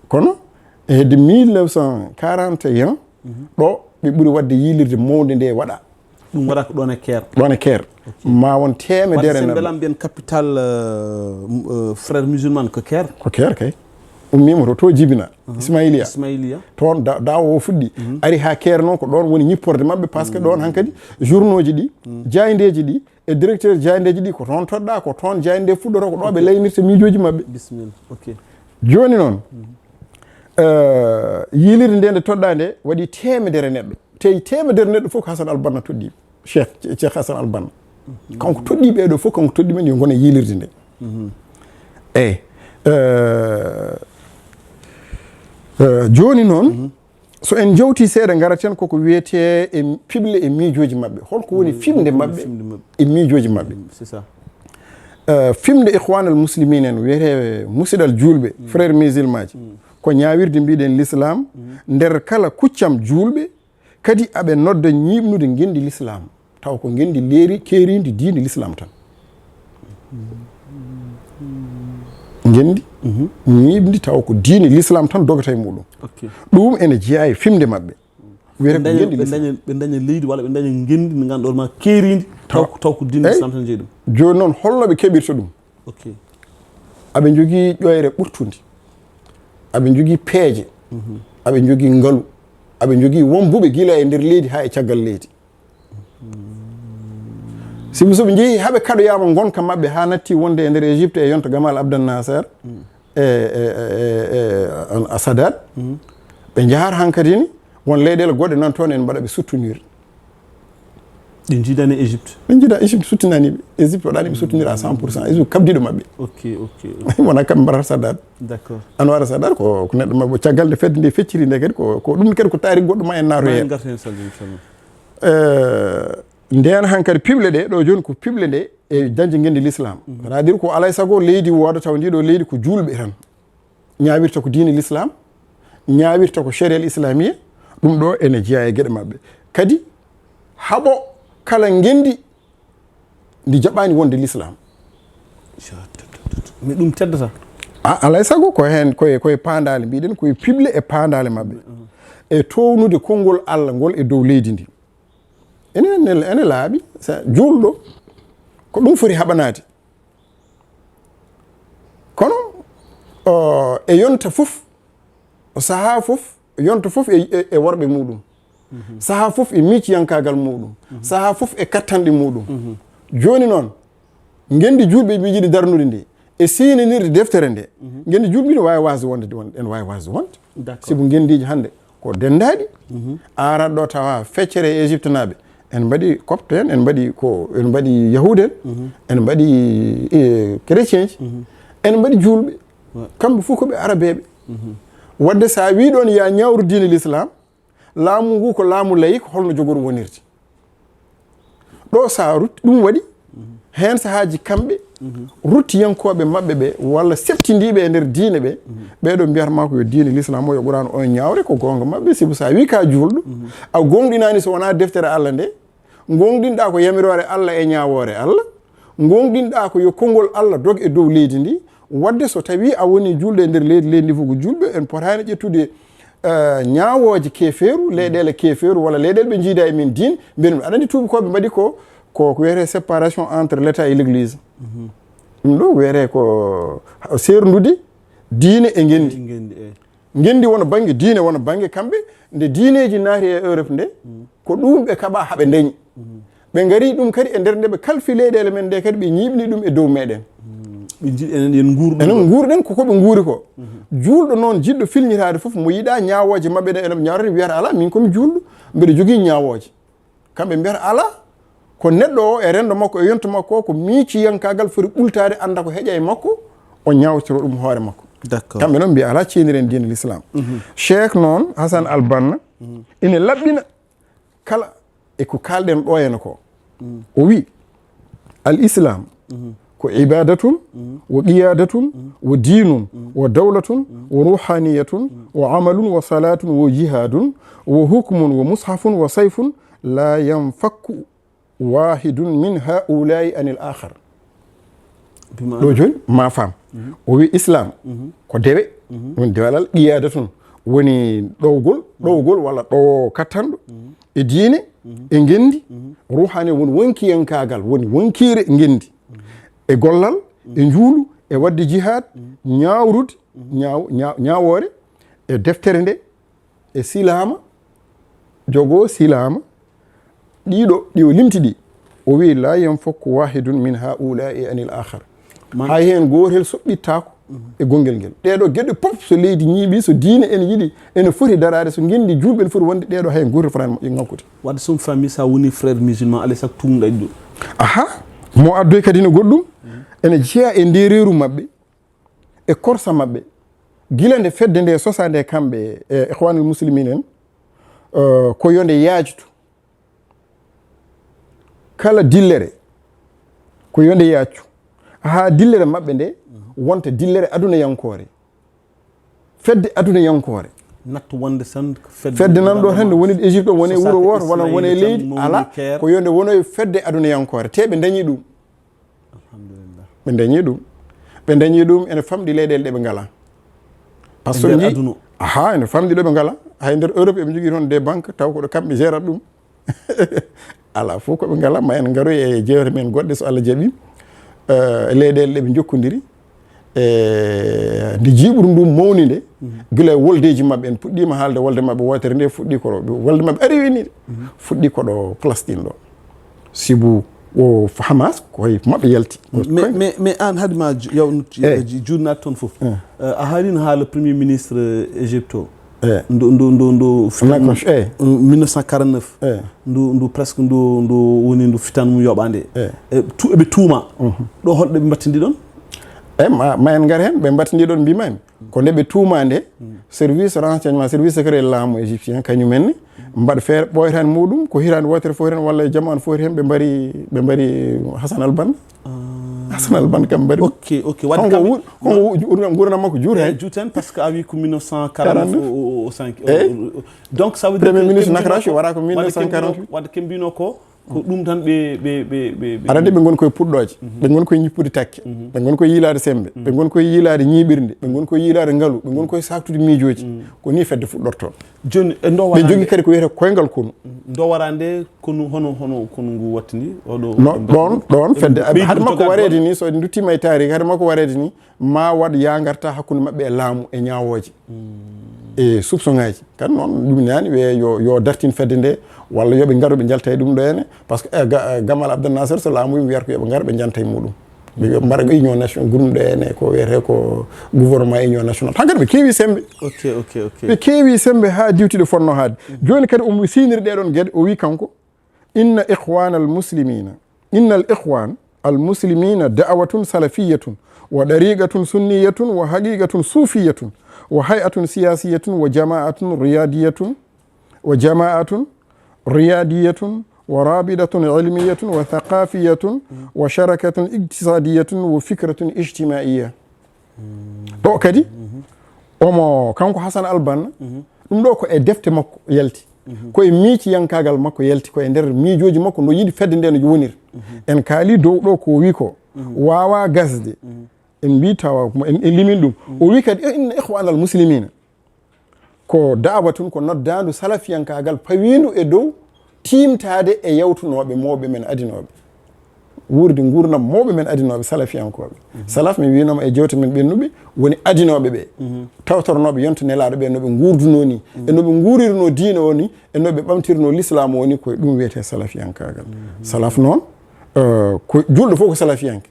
Kono e hedde mille neuf cent quarante et un, mhm, ɗo ɓe ɓuri waɗde yiilirde mawnde nde waɗa. Ɗum waɗa ko ɗoon e Caire. Ɗoon e Caire. Ok. Ma won teemedere. Waɗde sen neɗɗo. Mbela mbiyen capital, euh, m-, euh, frère musulman ko Caire. Ko Caire kay. Ummiima to, to jibina. Mhm. Ismailiya. Ismailiya. Toon da-, daawo o fuɗɗi. Mhm. Ari haa Caire noon ko ɗoon woni ñipporde maɓɓe, parce que, mhm, ɗoon hankadi journaux ji ɗi, mhm, jaayndeeji ɗi, e directeur jaayndeeji ɗi ko toon toɗɗa, ko toon jaaynde fuɗɗoto, ko ɗo ɓe, ok, laynirta miijooji maɓɓe. Bisimilla. Ok. Jooni noon, mhm, eh, yiilirde nde nde toɗɗa nde waɗi teemedere neɗɗo. Te teemedere neɗɗo fof ko Hassan Al-Banna toɗɗi. Cheikh, Cheikh Hassan Al-Banna. Mhm. Kanko toɗɗi ɓeeɗo fof, kanko toɗɗi men yo ngon e yiilirde nde. Mhm. Eyi, eh, eh, jooni noon, mhm, so en jawti seeɗa, ngaraten koko wiyetee e piɓle e miijooji maɓɓe. Holko woni, mm, fimde, holko woni maɓɓe, fimde maɓɓe e miijooji maɓɓe? Mm, c'est ça. Eh, fimde Ikhwan al Muslimin en, wiyetee musidal juulɓe, mm, frère musulman ji. Mm. Ko ñaawirde mbiɗen l'islam, mm, nder kala kuccam juulɓe, kadi aɓe nodda ñiiɓnude ngenndi l'islam. Taw ko ngenndi leeri, keeriindi diine l'islam tan. Ngenndi, mhm, ñiiɓndi taw ko diine l'islam tan dogata e muɗum. Ok. Ɗum ene jeyaa e fimde maɓɓe. Wiyata ko ngenndi l'islam. Ɓe daña, ɓe daña leydi walla ɓe daña ngenndi ndi ngannduɗaa ma keeriindi taw, taw ko diine, eyi, l'islam tan jeyi ɗum. Jooni noon, holno ɓe keɓirta ɗum? Ok. Aɓe njogii ƴoyre ɓurtundi. Aɓe njogii peeje. Mhm. Aɓe njogii ngalu. Aɓe njogii wombuɓe gila e nder leydi haa e caggal leydi. Sibu so ɓe njehii haa ɓe kaɗoyaama ngonka maɓɓe haa natti wonde e nder Égypte e yonta Gamal Abdel Nasser, mm, e, e, e, e, e, on Sadat, mm, ɓe njahar hankadi ni won leyɗeele goɗɗe nan toon en mbaɗa ɓe soutenir. Ɗi njiidaani Égypte? Ɓe njiida Égypte, soutenani ɓe. Égypte waɗaani ɓe soutenir à cent pour cent. Égypte kabdiiɗo maɓɓe. Ok, ok, ok. Wona kamɓe mbaɗata Sadat. D'accord. Anwar Sadat ko, ko neɗɗo maɓɓe. Caggal nde fedde nde fecciri nde kadi ko, ko ɗum kadi ko taarikh goɗɗo ma en naato heen. Ma en ngartu heen, Sadio, inchallah. Eh, ndeen hankadi piɓle ɗe, ɗo jooni ko piɓle ɗe e dañde ngenndi l'islam. Mhm. C'est-à-dire ko alaa e sago leydi wooda taw ndi ɗo leydi ko juulɓe tan. Ñaawirta ko diine l'islam, ñaawirta ko sharia al islamiyya, ɗum ɗo ene jeyaa e geɗe maɓɓe. Kadi haɓo kala ngenndi ndi jaɓaani wonde l'islam. Mais ɗum teddata? A, alaa e sago ko heen, koye, koye paandaale mbiɗen, koye piɓle e paandaale maɓɓe. Mhm. E townude konngol Allah ngol e dow leydi ndi. Ene, ene, ene laaɓi, sa, juulɗo, ko ɗum foti haɓanaade. Kono, o, e yonta fof, o sahaa fof, yonta fof e, e, e worɓe muɗum. Mhm. Sahaa fof e miiciyankaagal muɗum. Mhm. Sahaa fof e kattanɗe muɗum. Mhm. Jooni noon, ngenndi juulɓe ɓe njiɗi darnude ndi, e siyninirde deftere nde, mhm, ngenndi juulɓe ne waawi waasde wonde, won-, ene waawi waasde wonde. D'accord. Sibu ngenndiiji hannde ko denndaaɗi, mhm, a arat ɗo tawa feccere e Égyptenaaɓe, en mbaɗi copte en, en mbaɗi ko, en mbaɗi yahuud en, mhm, en mbaɗi, e, chrétien ji, mhm, en mbaɗi juulɓe. Ouais. Kamɓe fof ko ɓe arabeeɓe. Mhm. Wadde so a wii ɗoon ya ñaawru diine l'islam, laamu ngu ko laamu laïque, holno jogoru wonirde? Ɗo so a rutti, ɗum waɗi heen sahaaji kamɓe, mhm, ruttiyankooɓe maɓɓe ɓe, walla septindiiɓe e nder diine ɓe, mhm, ɓeeɗo mbiyata ma ko yo diine l'islam o, yo Qur'an o ñaawre, ko goonga maɓɓe, sibu so a wii ka juulɗo, mhm, a goongɗinaani so wonaa deftere Allah nde, goongɗinɗaa ko yamiroore Allah e ñaawoore Allah, goongɗinɗaa ko yo konngol Allah dog e dow leydi ndi, wadde so tawii a wonii juulɗo e nder leydi, leydi ndi fof ko juulɓe, en potaani ƴettude eh, ñaawooje keefeeru, leyɗeele keefeeru, walla leyɗeele ɓe njiida e men diine, mbiyen, aɗa anndi tuubakooɓe mbaɗi ko, ko, ko wiyetee séparation entre l'État et l'Église. Mhm. Ɗum ɗo wiyetee ko seerndude diine e ngenndi. E ngenndi, eh. Ngenndi wona bannge, diine wona bannge, kamɓe, nde diineeji naati e Europe nde, mm, ko ɗum ɓe kaɓa haɓe dañi. Mhm. Ɓe ngari ɗum kadi e nder nde ɓe kalfi leyɗeele men nde kadi ɓe ñiiɓni ɗum e dow meɗen. Mm. Ɓe njiɗi enen yen nguur ɗum. Enen nguurɗen ko ko ɓe nguuri ko. Mhm. Juulɗo noon jiɗɗo filñitaade fof mo yiɗa ñaawooje maɓɓe ɗe ene ñaawrata wiyata alaa min ko mi juulɗo mbeɗa jogii ñaawooje. Kamɓe mbiyata alaa ko neɗɗo o e renndo makko e yonto makko o ko miiciyankaagal foti ɓultaade annda ko heƴa e makko o ñaawtoro ɗum hoore makko. D'accord. Kamɓe noon mbiya alaa ceeniren diine l'islam. Mhm. Cheikh noon Hassan Al Banna, mhm, ina laɓɓina kala e ko kaalɗen ɗo henne ko. Mm. O wi, al islam, mhm, ko ibadatun, mhm, wa qiyadatun, mhm, wa dinun, mhm, wa dawlatun, mhm, wa ruhaniyatun, mhm, wa amalun, wa salatun, wa jihadun, wa hukmun, wa mushafun, wa sayfun, la yanfakku wahidun min haulai anil akhar. Ɗo joni ma fam. O wi islam ko dewe, ɗum dewalal qiyada tun, woni ɗowgol ɗowgol walla ɗowo kattanɗo e diine, e ngendi. Ruhani woni wonkiyankagal, woni wonkire ngendi, e gollal, e njuulu, e wadde jihad, ñawrude ñaw- ñaw- ñawore, e deftere nde, e silama, jogo silama. Ɗiɗo ɗi o limti ɗi, o wi la yanfakku wahidun min haulai anil akhar. Hay hen gotel soɓɓittako e gongel ngel. Ɗeɗo geɗe pop, so leydi ñiiɓi, so diine ene yiɗi, ene foti darade, so ngendi julɓe ene foti wonde, ɗeɗo hay gotel fotani moƴƴo ŋakkude. Wadde sum famille, sa woni frère musulman, alay sak tum ɗaɗi ɗum. Aha. Mo addoy kadi no goɗɗum ene jeeya e ndereru maɓɓe, e korsa maɓɓe, gila nde fedde nde sosa nde kamɓe e Ikhwanul Muslimin en, eh, ko yo nde yaajtu. Kala dillere ko yo nde yaajtu, haa dillere maɓɓe nde wonta dillere adunayankore, fedde adunayankore. Nattu wonde tan ko fedde. Fedde nan ɗo tan, nde woni Égypte, woni wuro woto, wona woni leydi ala, ko yo nde wonoy fedde adunayankore, te ɓe dañi ɗum. Alhamdulillah. Ɓe dañi ɗum. Ɓe dañi ɗum ene famɗi leyɗeele ɗe ɓe ngala. Parce que aha, ene famɗi ɗo ɓe ngala. Hay nder Europe eɓe njogii toon des banques, taw ko ɗo kamɓe gérata ɗum. Ala fof ko ɓe ngala, ma en ngaroy e jeewte men goɗɗe so Allah jaɓi. Eh, leyɗeele ɗe ɓe njokkondiri. E nde jiiɓru ndu mawni nde, gila e woldeji maɓɓe, en puɗɗima haalde wolde maɓɓe wootere nde, fuɗɗi ko ɗo, wolde maɓɓe ari weniɗe, fuɗɗi ko ɗo Palestine ɗo. Sibu o Hamas ko e maɓɓe yalti. Mais, mais, mais an, hade ma ju-, yaw-, ju-, juurnat toon fof. Eh, a haalino haala Premier Ministre Égypte o. Eh. Ndu, ndu, ndu, ndu, Macron, eh. Mille neuf cent quarante-neuf. Eh. Ndu, ndu presque ndu, ndu woni ndu fitan mum yoɓande. Eh. Eh, tu-, eɓe tuuma. Ɗo holɗo ɓe mbattindi ɗon? Eh, ma, ma en ngar hen, ɓe mbattindi ɗon mbimami. Ko nde ɓe tuuma nde, service renseignement, service secret laamu égyptien, kañum en ne, mbaɗa feere ɓooyre tan muɗum, ko hitaande wootere fof tan, walla e jamaanu fof tan, ɓe mbari, ɓe mbari Hassan Al-Banna. Ah. Hassan Al-Banna kam mbari. Ok, ok. Wadde kanko kam wu-, kanko wu-, nguurndam makko juuti hen. Eh, juuti hen, parce que a wi ko mille neuf cent quarante-neuf o, o, o, o sanki. Eh? O, o, o. Donc, ça veut dire Premier que ministre Nakarashi wara ko mille neuf cent quarante-huit. Wadde ken mbino ko, ko ɗum tan ɓe, ɓe, ɓe, ɓe, ɓe. Aɗa anndi ɓe ngoni koye puɗɗooje, ɓe ngoni koye ñippude takke, ɓe ngoni koye yiilaade semmbe, ɓe ngoni koye yiilaade ñiiɓirde, ɓe ngoni koye yiilaade ngalu, ɓe ngoni koye saaktude miijooji. Ko ni fedde fuɗɗortoo. Jooni, e ndo ɓe waraande, njogii kadi ko wiyetee koyngal konu. Ndo waraande konu, hono, hono konu ngu wattini, oɗo no, ɗon, ɗon fedde, hade makko wareede ni, so en nduttiima e taariik, hade makko wareede ni, ma waɗ yaangarta hakkunde maɓɓe e laamu, e ñaawooje, e soupçon ŋaaji. Kan noon, ɗum naani, ɓe yo, yo dartin fedde nde, walla yo ɓe ngaru ɓe njalta e ɗum ɗo ene, parce que, eh, Ga-, eh, Gamal Abdel Nasser, so laamu wi, wiyata ko yo ɓe ngar ɓe njanta e muɗum. Ɓe yo mbaɗa ko union nation, groupe ɗo ene, ko wiyetee ko gouvernement union national. Hankadi ɓe keewi semmbe. Ok, ok, ok. Ɓe keewi semmbe haa diwti ɗo fotnoo haade. Jooni kadi omo siiniri ɗee ɗoon geɗe, o wi kanko, inna ikhwana al muslimina, inna al ikhwan al muslimina da'watun salafiyatun wa dariqatun sunniyatun wa haqiqatun sufiyatun wa hay'atun siyasiyatun wa jama'atun riyadiyatun wa jama'atun riyadiyatun wa rabidatun ilmiyatun wa thaqafiyatun wa sharakatun iqtisadiyatun wa fikratun ijtimaiya. Ɗo kadi, omo, kanko Hassan Al-Banna, ɗum ɗo ko e defte makko yalti, ko e miiciyankaagal makko yalti, ko e nder miijooji makko no yiɗi fedde nde no wonir. En kaali dow ɗo ko o wi ko waawa gasde. En mbi tawa, en, en limin ɗum. O wi kadi, inna ikhwana al muslimina. Ko da'watun, ko noddaandu salafiyankaagal pawiindu e dow tiimtaade e yawtunooɓe mawɓe men adinooɓe. Wuurde nguurndam mawɓe men adinooɓe salafiyankooɓe. Salaf, mi wiinoma e jeewte men ɓennuɓe, woni adinooɓe ɓe. Tawtornooɓe yonta Nelaaɗo ɓe, no ɓe nguurdunoo ni, e no ɓe nguurirnoo diine o ni, e no ɓe ɓamtirnoo lislaamu o ni, ko e ɗum wiyetee salafiyankaagal. Salaf noon, eh, ko juulɗo fof ko salafiyanke.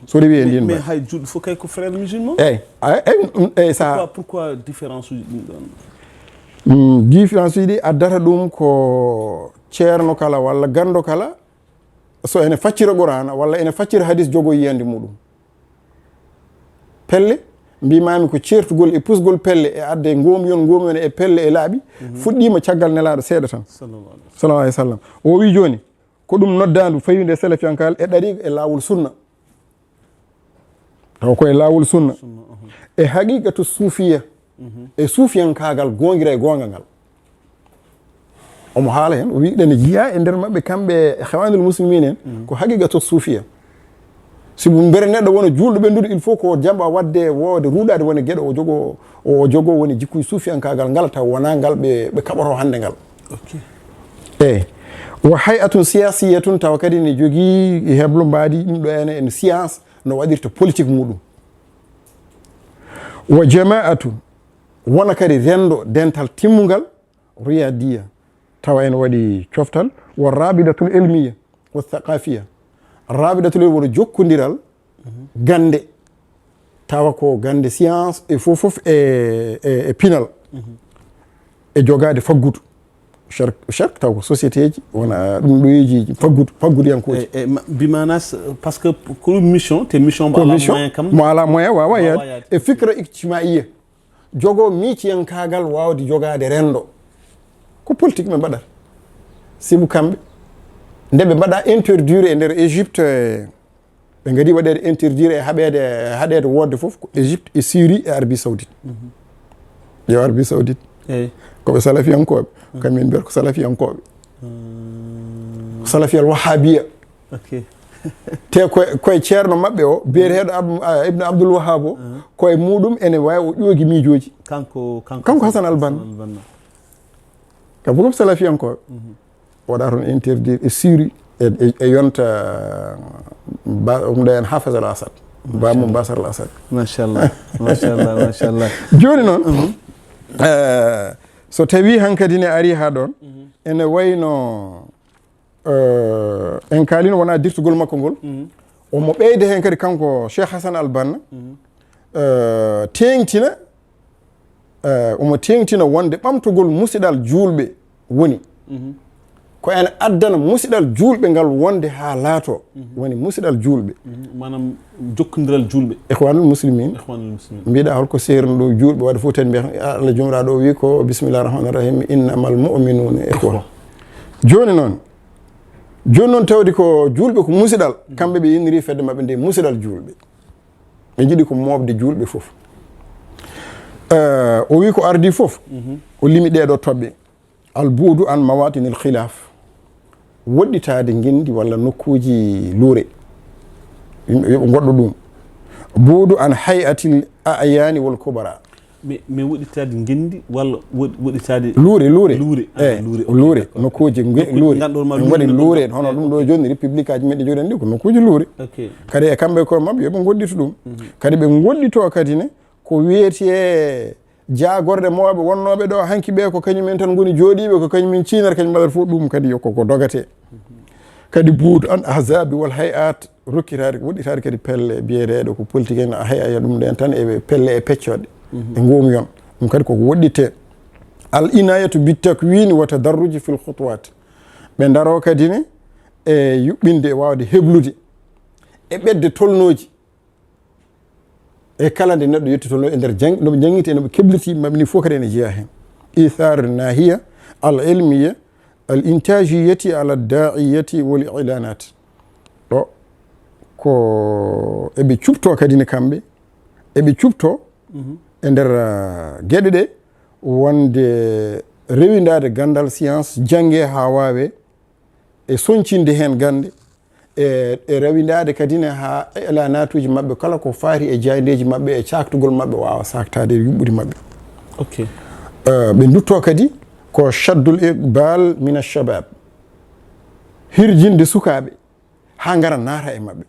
So rewi e ndin mais, mais hay juulɗo fof kay ko frère musulman. Eyyi, a, eyyi, ɗum, eyyi, sa pourquoi, pourquoi différence uji ɗum ɗon? Mm, différence uji ɗi addata ɗum ko ceerno kala walla ganndo kala, so ene faccira Qur'ana walla ene faccira hadis, jogo yiyande muɗum. Pelle, mbimami ko ceertugol e pusgol pelle e adde ngoomiyon, ngoomiyon e pelle e laaɓi, fuɗɗiima caggal Nelaaɗo seeɗa tan. Sallallahu alaihi wasallam. O wi jooni, ko ɗum noddaandu fawinde e salafiyankal e ɗariiqa e laawol sunna. Taw ko e laawol sunna. Sunna, uhum. E haqiqatu suufiya, e suufiyankaagal goongira e goonga ngal. Omo haala heen, o wiɗen jiyaa e nder maɓɓe kamɓe e Ikhwanul Muslimin en, ko haqiqatu suufiya. Si mbere neɗɗo wona juulɗo ɓennduɗo, il faut ko jamba waɗde, woode ruuɗaade woni geɗo o jogo, o jogo woni jikkuy suufiyankaagal ngal, taw wonaa ngal ɓe, ɓe kaɓoto hannde ngal. Ok. Eyi. Wa hay'atun siyasiyatun, tawa kadi ne jogii heblo mbaadi ɗum ɗo ene, en science no waɗirta politique muɗum. Wa jama'atun, wona kadi renndo dental timmungal, riyadiya, tawa ene waɗi coftal, wa rabidatul ilmiya, wa thaqafiya. Rabidatul ilmiya woni jokkondiral gannde, tawa ko gannde science e fof fof e, e, e pinal, e jogaade faggudu. Sharq, Sharq taw ko société ji, wona ɗum ɗoyeji faggudu, faggudiyankooji. E, e, ma- bi maanaam, parce que ko ɗum mission, te mission mo Ko alaa mission moyen kam. Mo alaa moyen, wawa Wawa yaade. yaade. E fikra ijtimaiya. Jogo miijiyankaagal waawde jogaade renndo. Ko politique ɓe mbaɗata. Sibu kamɓe, nde ɓe mbaɗa interdire e nder Égypte, e, ɓe ngadi waɗeede interdire e haɓeede, haɗeede woodde fof, ko Égypte e Syrie e Arabie Saoudite. Yo Arabie Saoudite. Eyi. Ko ɓe salafiyankooɓe. Kamɓe mbiyata ko salafiyankooɓe. Salafiyal wahabiya. Ok. Te koye, koye ceerno maɓɓe o, biyeteeɗo Ab-, ah, Ibn Abdul Wahab o, koye muɗum ene waawi o ƴoogi miijooji. Kanko, kanko, Kanko Hassan Al-Banna. Ka bugo salafiyankooɓe. Waɗa toon interdire e Syrie, e, e, e yonta, ba, ɗum ɗo en Hafez Al-Assad. Ba mum Bashar Al-Assad. Machallah, machallah, machallah. Jooni noon, eh, so tawi hankadi ne ari haa ɗoon, ene wayno, eh, en kaalino wona dirtugol makko ngol, omo ɓeyda heen kadi kanko Cheikh Hassan Al-Banna, eh, teeŋtina, eh, omo teeŋtina wonde ɓamtogol musiɗal juulɓe woni ko ene addana musiɗal juulɓe ngal wonde haa laato woni musiɗal juulɓe. Maanaam jokkondiral juulɓe. Ikhwanul Muslimin. Ikhwanul Muslimin. Mbiɗa holko seerno ɗo juulɓe waɗa fof tan mbiyata Allah jumraɗo o wi ko bismillah rahman rahim innamal mu'minuna ikhwa. Jooni noon, jooni noon tawde ko juulɓe ko musiɗal, kamɓe ɓe inniri fedde maɓɓe nde musiɗal juulɓe. Ɓe njiɗi ko mooɓde juulɓe fof. Eh, o wi ko ardi fof, o limi ɗeɗo toɓɓe. Al bu'du an mawatinil khilaf. Woɗɗitaade ngenndi walla nokkuuji luure. Yimɓe yoɓa ngoɗɗo ɗum. Bu'du an hay'atil a'yani wal kubara. Mais, mais woɗɗitaade ngenndi walla woɗ-, woɗɗitaade Luure, luure. Luure. Ah, Eh, luure. Ok, luure. d'accord. Nokkuuji nge-, Nokkuuji luure. nganɗon ma En luure mbaɗi nganɗon luure. ma. Hono ɗum ɗo jooni, république aji meɗen jooni anndi ko nokkuuji luure. Ok. Kadi e kamɓe koye maɓɓe yoɓe ngoɗɗito ɗum. Kadi ɓe ngoɗɗito kadi ne ko wiyetee jaagorɗe mawɓe wonnooɓe ɗo hanki ɓe ko kañumen tan ngoni jooɗiiɓe, ko kañumen ciinata, kañum mbaɗata fof ɗum kadi yo ko, ko dogatee. Kadi bu'du an ahzabi wal hay'at, rokkitaade, woɗɗitaade kadi pelle biyeteeɗe ko politique en, hay'a ya ɗum ɗen tan e pelle e peccoɗe, e ngoomuyon. Ɗum kadi koko woɗɗitee. Al inayatu bit takwini wa tadarruji fil khutuwat. Ɓe ndaro kadi ne e yuɓɓinde e waawde heblude e ɓetde tolnooji. E kala nde neɗɗo yettitoo e nder jang-, no ɓe njanngiti, no ɓe kebliti, maɓɓe ni fof kadi ene jeyaa heen. Ithar nahiya al ilmiya al intajiyati ala da'iyati wal i'lanat. Ɗo ko eɓe cuɓtoo kadi ne kamɓe, eɓe cuɓtoo e nder, ah, geɗe ɗe wonde rewindaade ganndal science jannge haa waawe e soñcinde heen gannde, e, e rewindaade kadi ne haa elanatuuji maɓɓe kala ko faati e jaayndeeji maɓɓe e caaktugol maɓɓe waawa saaktaade e yuɓɓudi maɓɓe. Ok. Eh, ɓe nduttoo kadi ko shaddul iqbal min ashabab, hirjinde sukaaɓe haa ngara naata e maɓɓe.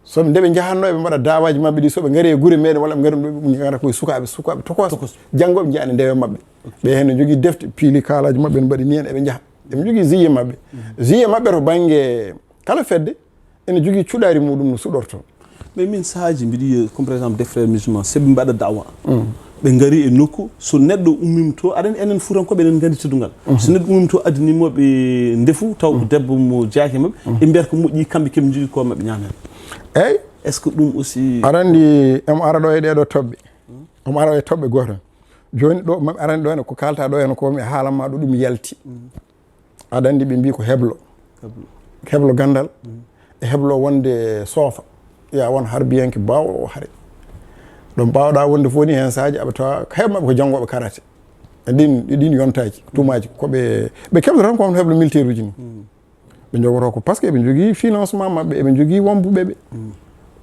So ɓe, nde ɓe njahatnoo eɓe mbaɗa dawaaji maɓɓe ɗi, so ɓe ngari e gure meɗen walla ɓe ngari ɗo, ɓe ngara koye sukaaɓe, sukaaɓe tokosɓe. Tokosɓe. Janngooɓe njiya ne ndewe maɓɓe. Ɓe heen ne njogii defte, piili kaalaaji maɓɓe ne mbaɗi ni heen eɓe njaha. Eɓe njogii ziye maɓɓe. Ziye maɓɓe to bannge kala fedde ene jogii cuɗaari muɗum no suɗortoo. Mais min sahaaji mbiɗa yiya, comme par exemple des frères musulmans, so ɓe mbaɗa da'wa. Ɓe ngari e nokku, so neɗɗo ummima to, aɗa anndi enen Fuutankooɓe eɗen nganndi teddungal. So neɗɗo ummima to addani mo ɓe ndefu, taw ko debbo mo jeyaaki e maɓɓe, ɓe mbiyata ko moƴƴi kamɓe keɓe njogii ko maɓɓe ñaama heen. Eyi. Est-ce que ɗum aussi Aɗa anndi omo ara ɗo e ɗeɗo toɓɓe. Omo ara e toɓɓe gooto. Jooni ɗo, maɓɓe arani ɗo heen ko kaalta ɗo heen ko mi haalan ma ɗo ɗum yalti. Aɗa anndi ɓe mbii ko heblo. Heblo ganndal. E heblo wonde soofa. Ya won harbiyanke baawɗo o hare. Ɗo mbaawɗa wonde fof ni heen saaji aɓe tawa heɓ maɓɓe ko janngooɓe karate. Ɗin, ɗin yontaaji, tuumaaji, ko ɓe, ɓe keɓata tan ko heblo militaire uji ni. Ɓe njogotoo ko parce que eɓe njogii financement maɓɓe, eɓe njogii wambuɓe ɓe.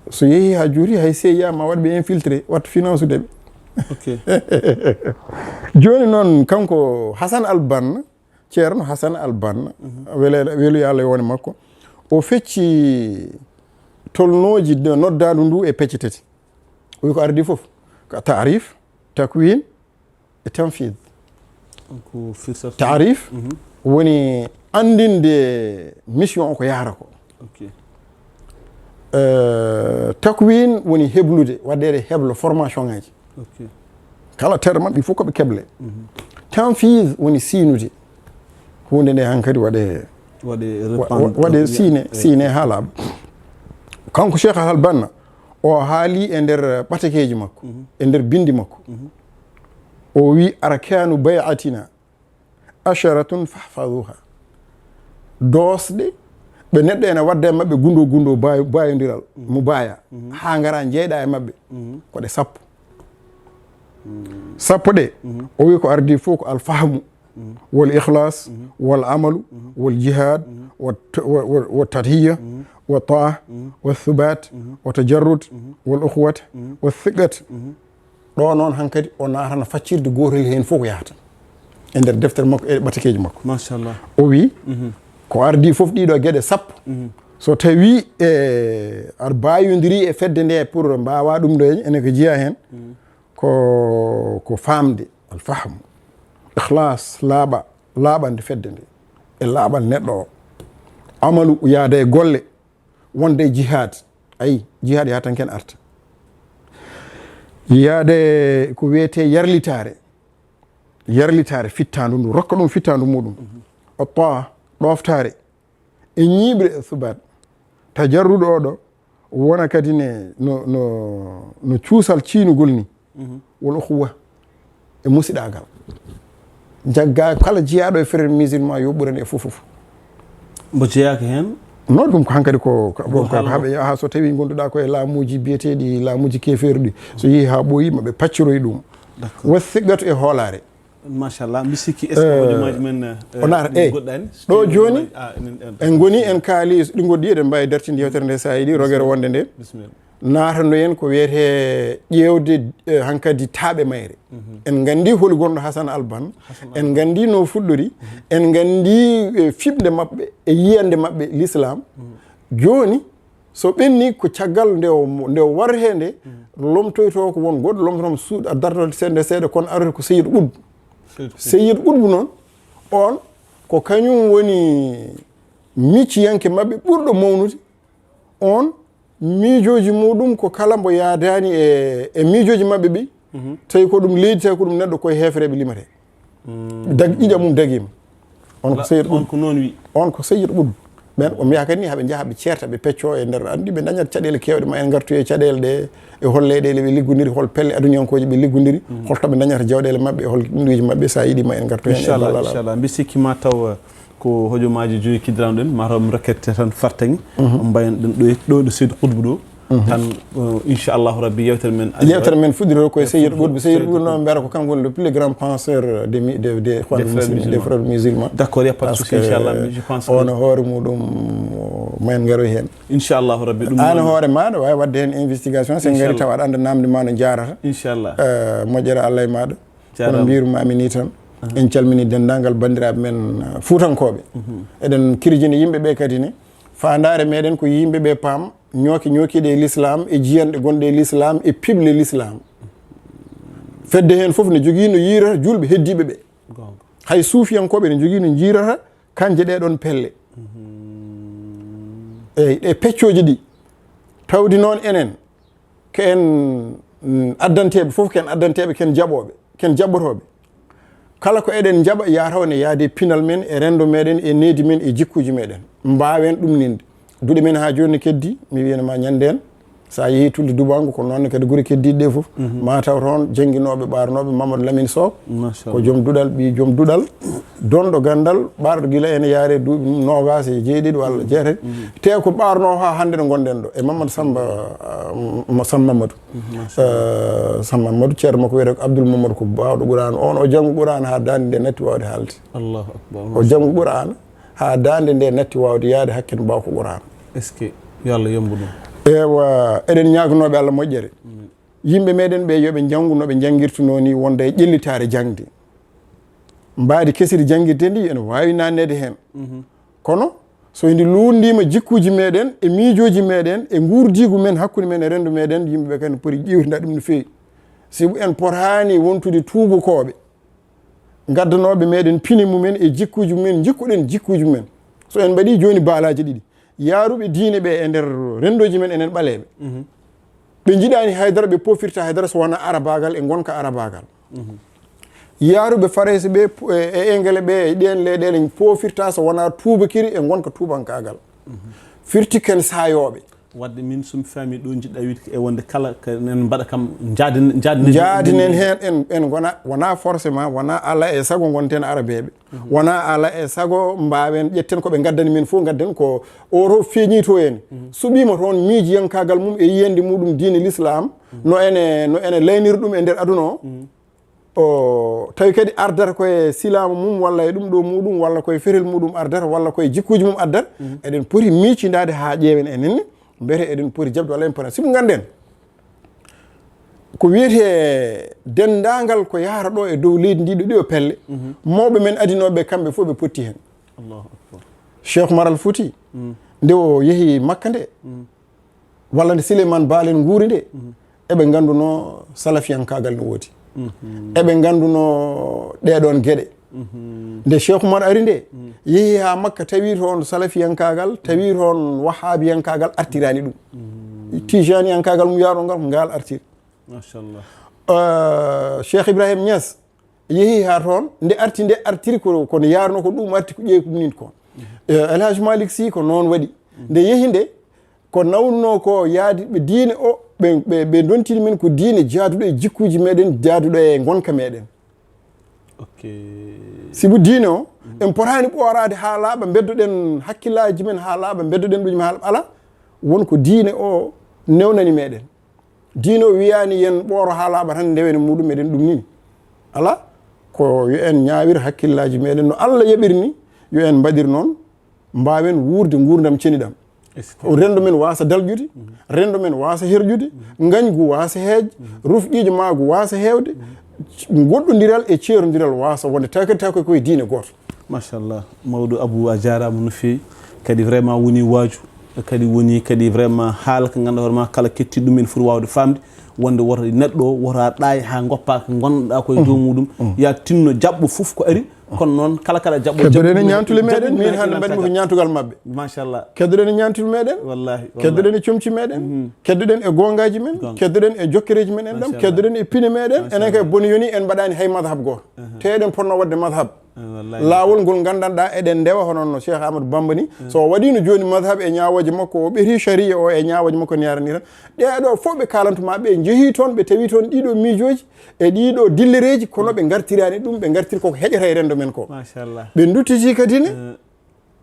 So yehii haa juuti, hay C I A ma waɗ ɓe infiltré, waɗ finance ude ɓe. Ok. Jooni noon, kanko Hassan Al Banna, Ceerno Hassan Al Banna, wele-, weluya Allah e wone makko, o fecci tolnooji de-, noddaandu ndu e pecce tati. O wi ko ardi fof, ko taarif, takwin, e tanfid. Ko firsata. Taarif woni anndinde mission o ko yahata ko. Ok. Eh, takwin woni heblude, waɗeede heblo formation ngaji. Ok. Kala terme maɓɓe fof ko ɓe keble. Tanfid woni siinude. Huunde nde hankadi waɗe, Waɗe wa-, wa-, répandre. Waɗe siine, eh, siine haa laaɓa. Kanko Cheikh Al Banna, o haali e nder ɓatakeeji makko, e nder binndi makko. O wi: "Arkanu bay'atina asharatun fahfazuha." Doosɗe ɓe neɗɗo ene wadda e maɓɓe gundo gundo baayo-, baayondiral, mo baaya, haa ngara njeeɗa e maɓɓe, ko ɗe sappo. Sappo ɗe, o wi ko ardi fof ko alfahmu, wal ikhlas, wal amalu, wal jihad, wa t-, wa, wa, wa tadhiya, wa taa, wa thubat, wa tajarrud, wal ukhuwat, wa thiqat. Ɗo noon hankadi o naatana faccirde gootel heen fof ko yahata e nder deftere makko e ɓatakeeji makko. Machallah. O wi, ko ardi fof ɗiɗo geɗe sappo, so tawi, e, aɗa mbaayondiri e fedde nde pour mbaawa ɗum ɗo, ene ko jeyaa heen, ko, ko faamde, alfahmu, ikhlas, laaɓa, laaɓande fedde nde, e laaɓal neɗɗo o. Amalu, yaada e golle, wonde e jihad. Ayi, jihad yaha tan ken arta. Yaade ko wiyetee yarlitaare. Yarlitaare fittaandu ndu, rokka ɗum fittaandu muɗum. O taa, ɗoftaare. E ñiiɓre e subaat. Tajarrudu oɗo, wona kadi ne no, no, no cuusal ciynugol ni. Wal ukhuwa. E musiɗaagal. Jagga kala jiyaaɗo e frère musulman yo ɓuran e fof fof. Mbo jeyaaka heen? Non, ɗum ko hankadi ko, ko, ko, ko haa ɓe, haa so tawi ngonduɗaa ko e laamuuji biyeteeɗi laamuuji keefeeruɗi. So yehi haa ɓooyi, ma ɓe pacciroy ɗum. D'accord. Wa thiqatu e hoolaare. Machallah, mi sikki est-ce que, eh, hojomaaji men, eh, o naata, ɗi eh, goɗɗaani? Ɗo jooni, ah, en, en, en ngoni, en kaali, ɗi goɗɗi, eɗen mbaawi dartinde yewtere nde, so a yiɗi, rogere wonde nde. Bisimilla. Naatano en ko wiyetee ƴeewde, eh, hankadi taaɓe mayre. En nganndi holi gonɗo Hasan Alban, en nganndi no fuɗɗori, en nganndi, eh, fiɓde maɓɓe e yiyannde maɓɓe l'islam. Jooni, so ɓenni ko caggal nde o, nde o warretee nde, lomtoytoo ko won goɗɗo lomtoto mo suuɗa dartol seeɗa seeɗa, kono arata ko Seyid Qutb. Seyid Qutb. Seyid Qutb noon, on ko kañum woni micciyanke maɓɓe ɓurɗo mawnude. On miijooji muɗum ko kala mbo yaadaani e, e miijooji maɓɓe ɓi, tawi ko ɗum leydi, tawi ko ɗum neɗɗo, koye heefereeɓe limetee. Dag-, ƴiƴam mum dagiima. On ko Seyid Qutb. On ko noon wi. On ko Seyid Qutb. Ɓen, o mbiya kadi ni, haɓe njaha, ɓe ceerta, ɓe peccoo e nder, anndi ɓe ndañat caɗeele keewɗe, ma en ngartu e caɗeele ɗe, e hol leyɗeele ɓe liggondiri, hol pelle aduniyankooje ɓe liggondiri, hol to ɓe ndañata jawɗeele maɓɓe, hol ɗumɗooji maɓɓe, so a yiɗi ma en ngartu heen e ballal Allah. Inchallah, inchallah. Mbi sikki ma taw, eh, ko hojomaaji joyi kiddirano ɗen, ma taw mi rokkete tan fartaŋŋe. Mbayen ɗen ɗo, ɗo, ɗo Seydi Qutbu ɗo. Tan, eh, inchallahu rabbi, yewtere men ari. Yewtere men fuɗɗiroo ko e Seydi Qutbu. Seydi Qutbu noon, mbiyata ko kanko woni le plus grand penseur des mi-, des, des, des frères musulmans. Des frères musulmans. D'accord, y a pas de souci, inchallah, mais je pense que on hoore muɗum, ma en ngaroy heen. Inchallahu rabbi, ɗum an noon hoore maaɗa waawi waɗde heen investigation, so en ngari tawa aɗa annda namde ma no njaarata. Inchallah. Eh, moƴƴere Allah e maaɗa. Kono mbirumaami ni tan, en calmini denndaangal banndiraaɓe men, uh, fuutankooɓe. Eɗen kirjini yimɓe ɓe kadi ne, faandaare meɗen ko yimɓe ɓe paam ñooke ñookiiɗe e l'islam, e jiyanɗe gonɗe e l'islam, e piɓle l'islam. Fedde heen fof ne jogii no yiirata juulɓe heddiiɓe ɓe. Goonga. Hay suufiyankooɓe ne jogii no njiirata kanje ɗee ɗoon pelle. E, e peccooji ɗi. Tawdi noon enen, ko en, mm, addanteeɓe fof, ko en addanteeɓe, ko en jaɓooɓe, ko en jaɓɓotooɓe. Kala ko eɗen njaɓa, yataw ne yaade e pinal men, e renndo meɗen, e nehdi men, e jikkuuji meɗen. Mbaawen ɗumninde. Duɗe men haa jooni ne keddi, mi wiyana ma ñanndeen, So a yehii Tulde Dubangu, ko noon ne kadi gure keddiiɗe ɗee fof. Mhm. Ma taw toon jannginooɓe, ɓaarnooɓe, Mamadou Lamine Sow, ko joom duɗal, ɓii joom duɗal, donɗo ganndal, ɓaarɗo gila ene yaare duuɓi mum noogaas e jeeɗiɗi walla jeetati. Mhm. Te ko ɓaarnoo haa hannde ɗo ngonɗen ɗo, e Mamadou Samba, ah, mo Samba Mamadou. Mhm, machallah. Eh, Samba Mamadou, ceerno makko wiyetee ko Abdoul Mamadou, ko baawɗo Qur'an. On o janngo Qur'an haa daande nde natti waawde haalde. Allahu akbar. O janngo Qur'an haa daande nde natti waawde yahde hakke no baaw ko Qur'an. Est-ce que yo Allah yombu ɗum? Ewa, eɗen ñaaganooɓe Allah moƴƴere. Amin. Yimɓe meɗen ɓe yo ɓe njanngu no ɓe njanngirtunoo ni, wonda e ƴellitaare jaŋde. Mbaadi kesiri janngirde ndi ene waawi naatneede heen. Mhm. Kono so ndi luunndiima jikkuuji meɗen e miijooji meɗen e nguurdiigu men hakkunde men e renndo meɗen, yimɓe ɓe kadi poti ƴeewtindaade ɗum no feewi. Sibu en potaani wontude tuubakooɓe, ngaddanooɓe meɗen pine mumen e jikkuuji mumen, njikkuɗen jikkuuji mumen. So en mbaɗii jooni baalaaji ɗiɗi, yaaruɓe diine ɓe e nder renndooji men, enen ɓaleeɓe. Mhm. Ɓe njiɗaani haydara, ɓe pofirta haydara so wonaa arabaagal e ngonka arabaagal. Mhm. Yaaruɓe Farayse ɓe, pu-, e, e Engele ɓe, e ɗeen leyɗeele poofirta so wonaa tuubakiri e ngonka tuubankaagal. Mhm. Firti ken saayooɓe. Wadde min so mi faami ɗo njiɗɗa wiide e wonde kala ko enen mbaɗa kam, njaaden-, njaaden-, Njaadinen heen, en, en ngona, wonaa forcément, wonaa ala e sago ngonten arabeeɓe. Mhm. Wonaa ala e sago mbaawen ƴetten ko ɓe ngaddani min fof, ngadden ko oto feeñito en. Mhm. Suɓiima toon miijiyankaagal mum e yiyannde muɗum diine l'islam, mhm, no ene, no ene layniri ɗum e nder aduna o. Mhm. O tawi kadi ardata ko e silaamu mum, walla e ɗum ɗo muɗum, walla ko e fetel muɗum ardata, walla ko e jikkuuji mum ardata. Mhm. Eɗen poti miicindaade haa ƴeewen enen ne, mbete eɗen poti jaɓde walla en pota. Sibu ngannden, ko wiyetee denndaangal ko yahata ɗo e dow leydi ndi ɗo ɗiɗo pelle, mhm, mawɓe men adinooɓe kamɓe fof ɓe potti heen. Allahu akbar. Cheikh Oumar Al Fouti, mm, nde o yehi Makka nde, mm, walla nde Souleymane Baal en nguuri nde, mhm, eɓe ngannduno salafiyankaagal no woodi. Mhm. Eɓe ngannduno ɗee ɗoon geɗe. Mhm. Nde Cheikh Oumar ari nde, mhm, yehi haa Makka, tawi toon salafiyankaagal, tawi toon wahhabiyankaagal artiraani ɗum. Mhm. Tijaniyankaagal mum yaaroo ngal, ko ngal artiri. Machallah. Euh, Cheikh Ibrahim Niass yehi haa toon, nde arti, nde artiri ko, kono yaarno ko ɗum arti ko ƴeewi ko ɗum ko. Mhm. Eh, El Hadj Malick Sy ko noon waɗi. Mhm. Nde yehi nde, ko nawnuno ko yaadi ɓe diine o, ɓe, ɓe, ɓe ndontini min ko diine jaaduɗo e jikkuuji meɗen, jaaduɗo e ngonka meɗen. Ok. Sibu diine o, mhm, en potaani ɓooraade haa laaɓa, mbeddoɗen hakkillaaji men haa laaɓa, mbeddoɗen ɗuuji men haa laaɓa. Alaa, won ko diine o newnani meɗen. Diine o wiyaani yen ɓooro haa laaɓa tan ndewen e muɗum, meɗen ɗum nii. Alaa, ko yo en ñaawir hakkillaaji meɗen no Allah yaɓiri ni, yo en mbaɗir noon, mbaawen wuurde nguurndam ceniɗam. Est-ce que renndo men waasa dalƴude, mhm, renndo men waasa herƴude, mhm, ngañgu waasa heej, mhm, rufƴiijo maagu waasa heewde, mhm, goɗɗondiral e ceerondiral waasa wonde, tawi kadi tawi koye diine gooto. Machallah. Mawɗo Abou, a jaaraama no feewi. Kadi vraiment woni waaju. Kadi woni kadi vraiment haala ko ngannduɗaa hoore ma kala kettiiɗo ɗum ene foti waawde faamde wonde woto neɗɗo o, woto a ɗaay haa ngoppa ko ngonɗaa ko e dow muɗum. Mm. Ya tinno jaɓɓo fof ko ari. Kono noon kala kala jaɓɓo, keddoɗen e jaɓɓo ñaantule meɗen, jaɓɓo min hannde mbaɗmi ko ñaantugal maɓɓe. Machallah. Keddoɗen e ñaantule meɗen. Wallahi, wallahi. Keddoɗen e comci meɗen. Mhm. Keddoɗen e goongaaji men. Goonga. Keddoɗen e jokkereeji men en ɗam. Machallah. Keddoɗen e pine meɗen. Machallah. Enen kay boni yoni en mbaɗaani hay madhab gooto. Mhm. Te eɗen potno waɗde madhab. Eh, wallahi. Laawol ngol nganndanɗaa eɗen ndewa hono no Cheikh Amadou Bamba ni. Mm. So o waɗiino jooni madhab e ñaawooje makko, o ɓetii sharia o e ñaawooje makko ne yarani tan. Ɗee ɗo fof ɓe kaalantu ma, ɓe njehii toon, ɓe tawi toon ɗiɗo miijooji e ɗiɗo dillereeji, kono ɓe ngartiraani ɗum, ɓe ngartiri koko heƴata e renndo men ko. Machallah. Ɓe nduttiti kadi ne, eh,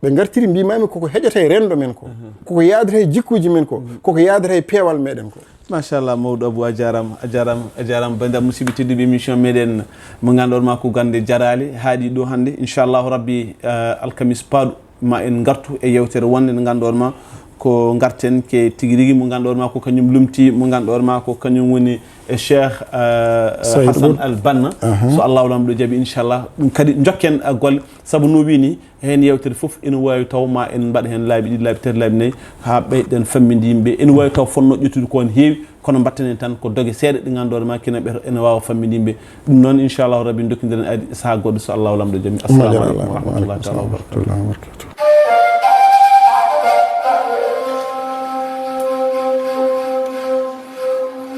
ɓe ngartiri, mbimami koko heƴata e renndo men ko, mhm, koko yaadata e jikkuuji men ko, mhm, koko yaadata e peewal meɗen ko. Machallah, mawɗo Abou, a jaaraama, a jaaraama, a jaaraama. Banndiraaɓe musidɓe tedduɓe, émission meɗen mo ngannduɗaa ma ko gannde jaraale haaɗi ɗo hannde. Inchallahu Rabbi, eh, alkamis paaɗo ma en ngartu e yewtere wonde nde ngannduɗaa ma ko ngarten ke tigi rigi mo ngannduɗaa ma ko kañum lumti, mo ngannduɗaa ma ko kañum woni e Cheikh, eh, Saïd Hassan Ould. Al Banna. Aha. So Allahu Laamɗo jaɓi, inchallah, ɗum kadi njokken, eh, golle. Sabu no wii ni, heen yewtere fof ene waawi taw ma en mbaɗa heen laabi ɗiɗi, laabi tati, laabi nayi, haa ɓeyɗen famminde yimɓe. Ene waawi taw fotnoo ƴettude ko ne heewi, kono mbaɗten heen tan ko doge seeɗa ɗe ngannduɗaa ma kina ɓe ene waawa famminde yimɓe. Ɗum noon, inchallahu rabbi, ndokkindiren aadi sahaa goɗɗo so Allahu Laamɗo jaɓi. Assalamu aleykum wa rahmatullahi taala wa barakatuh.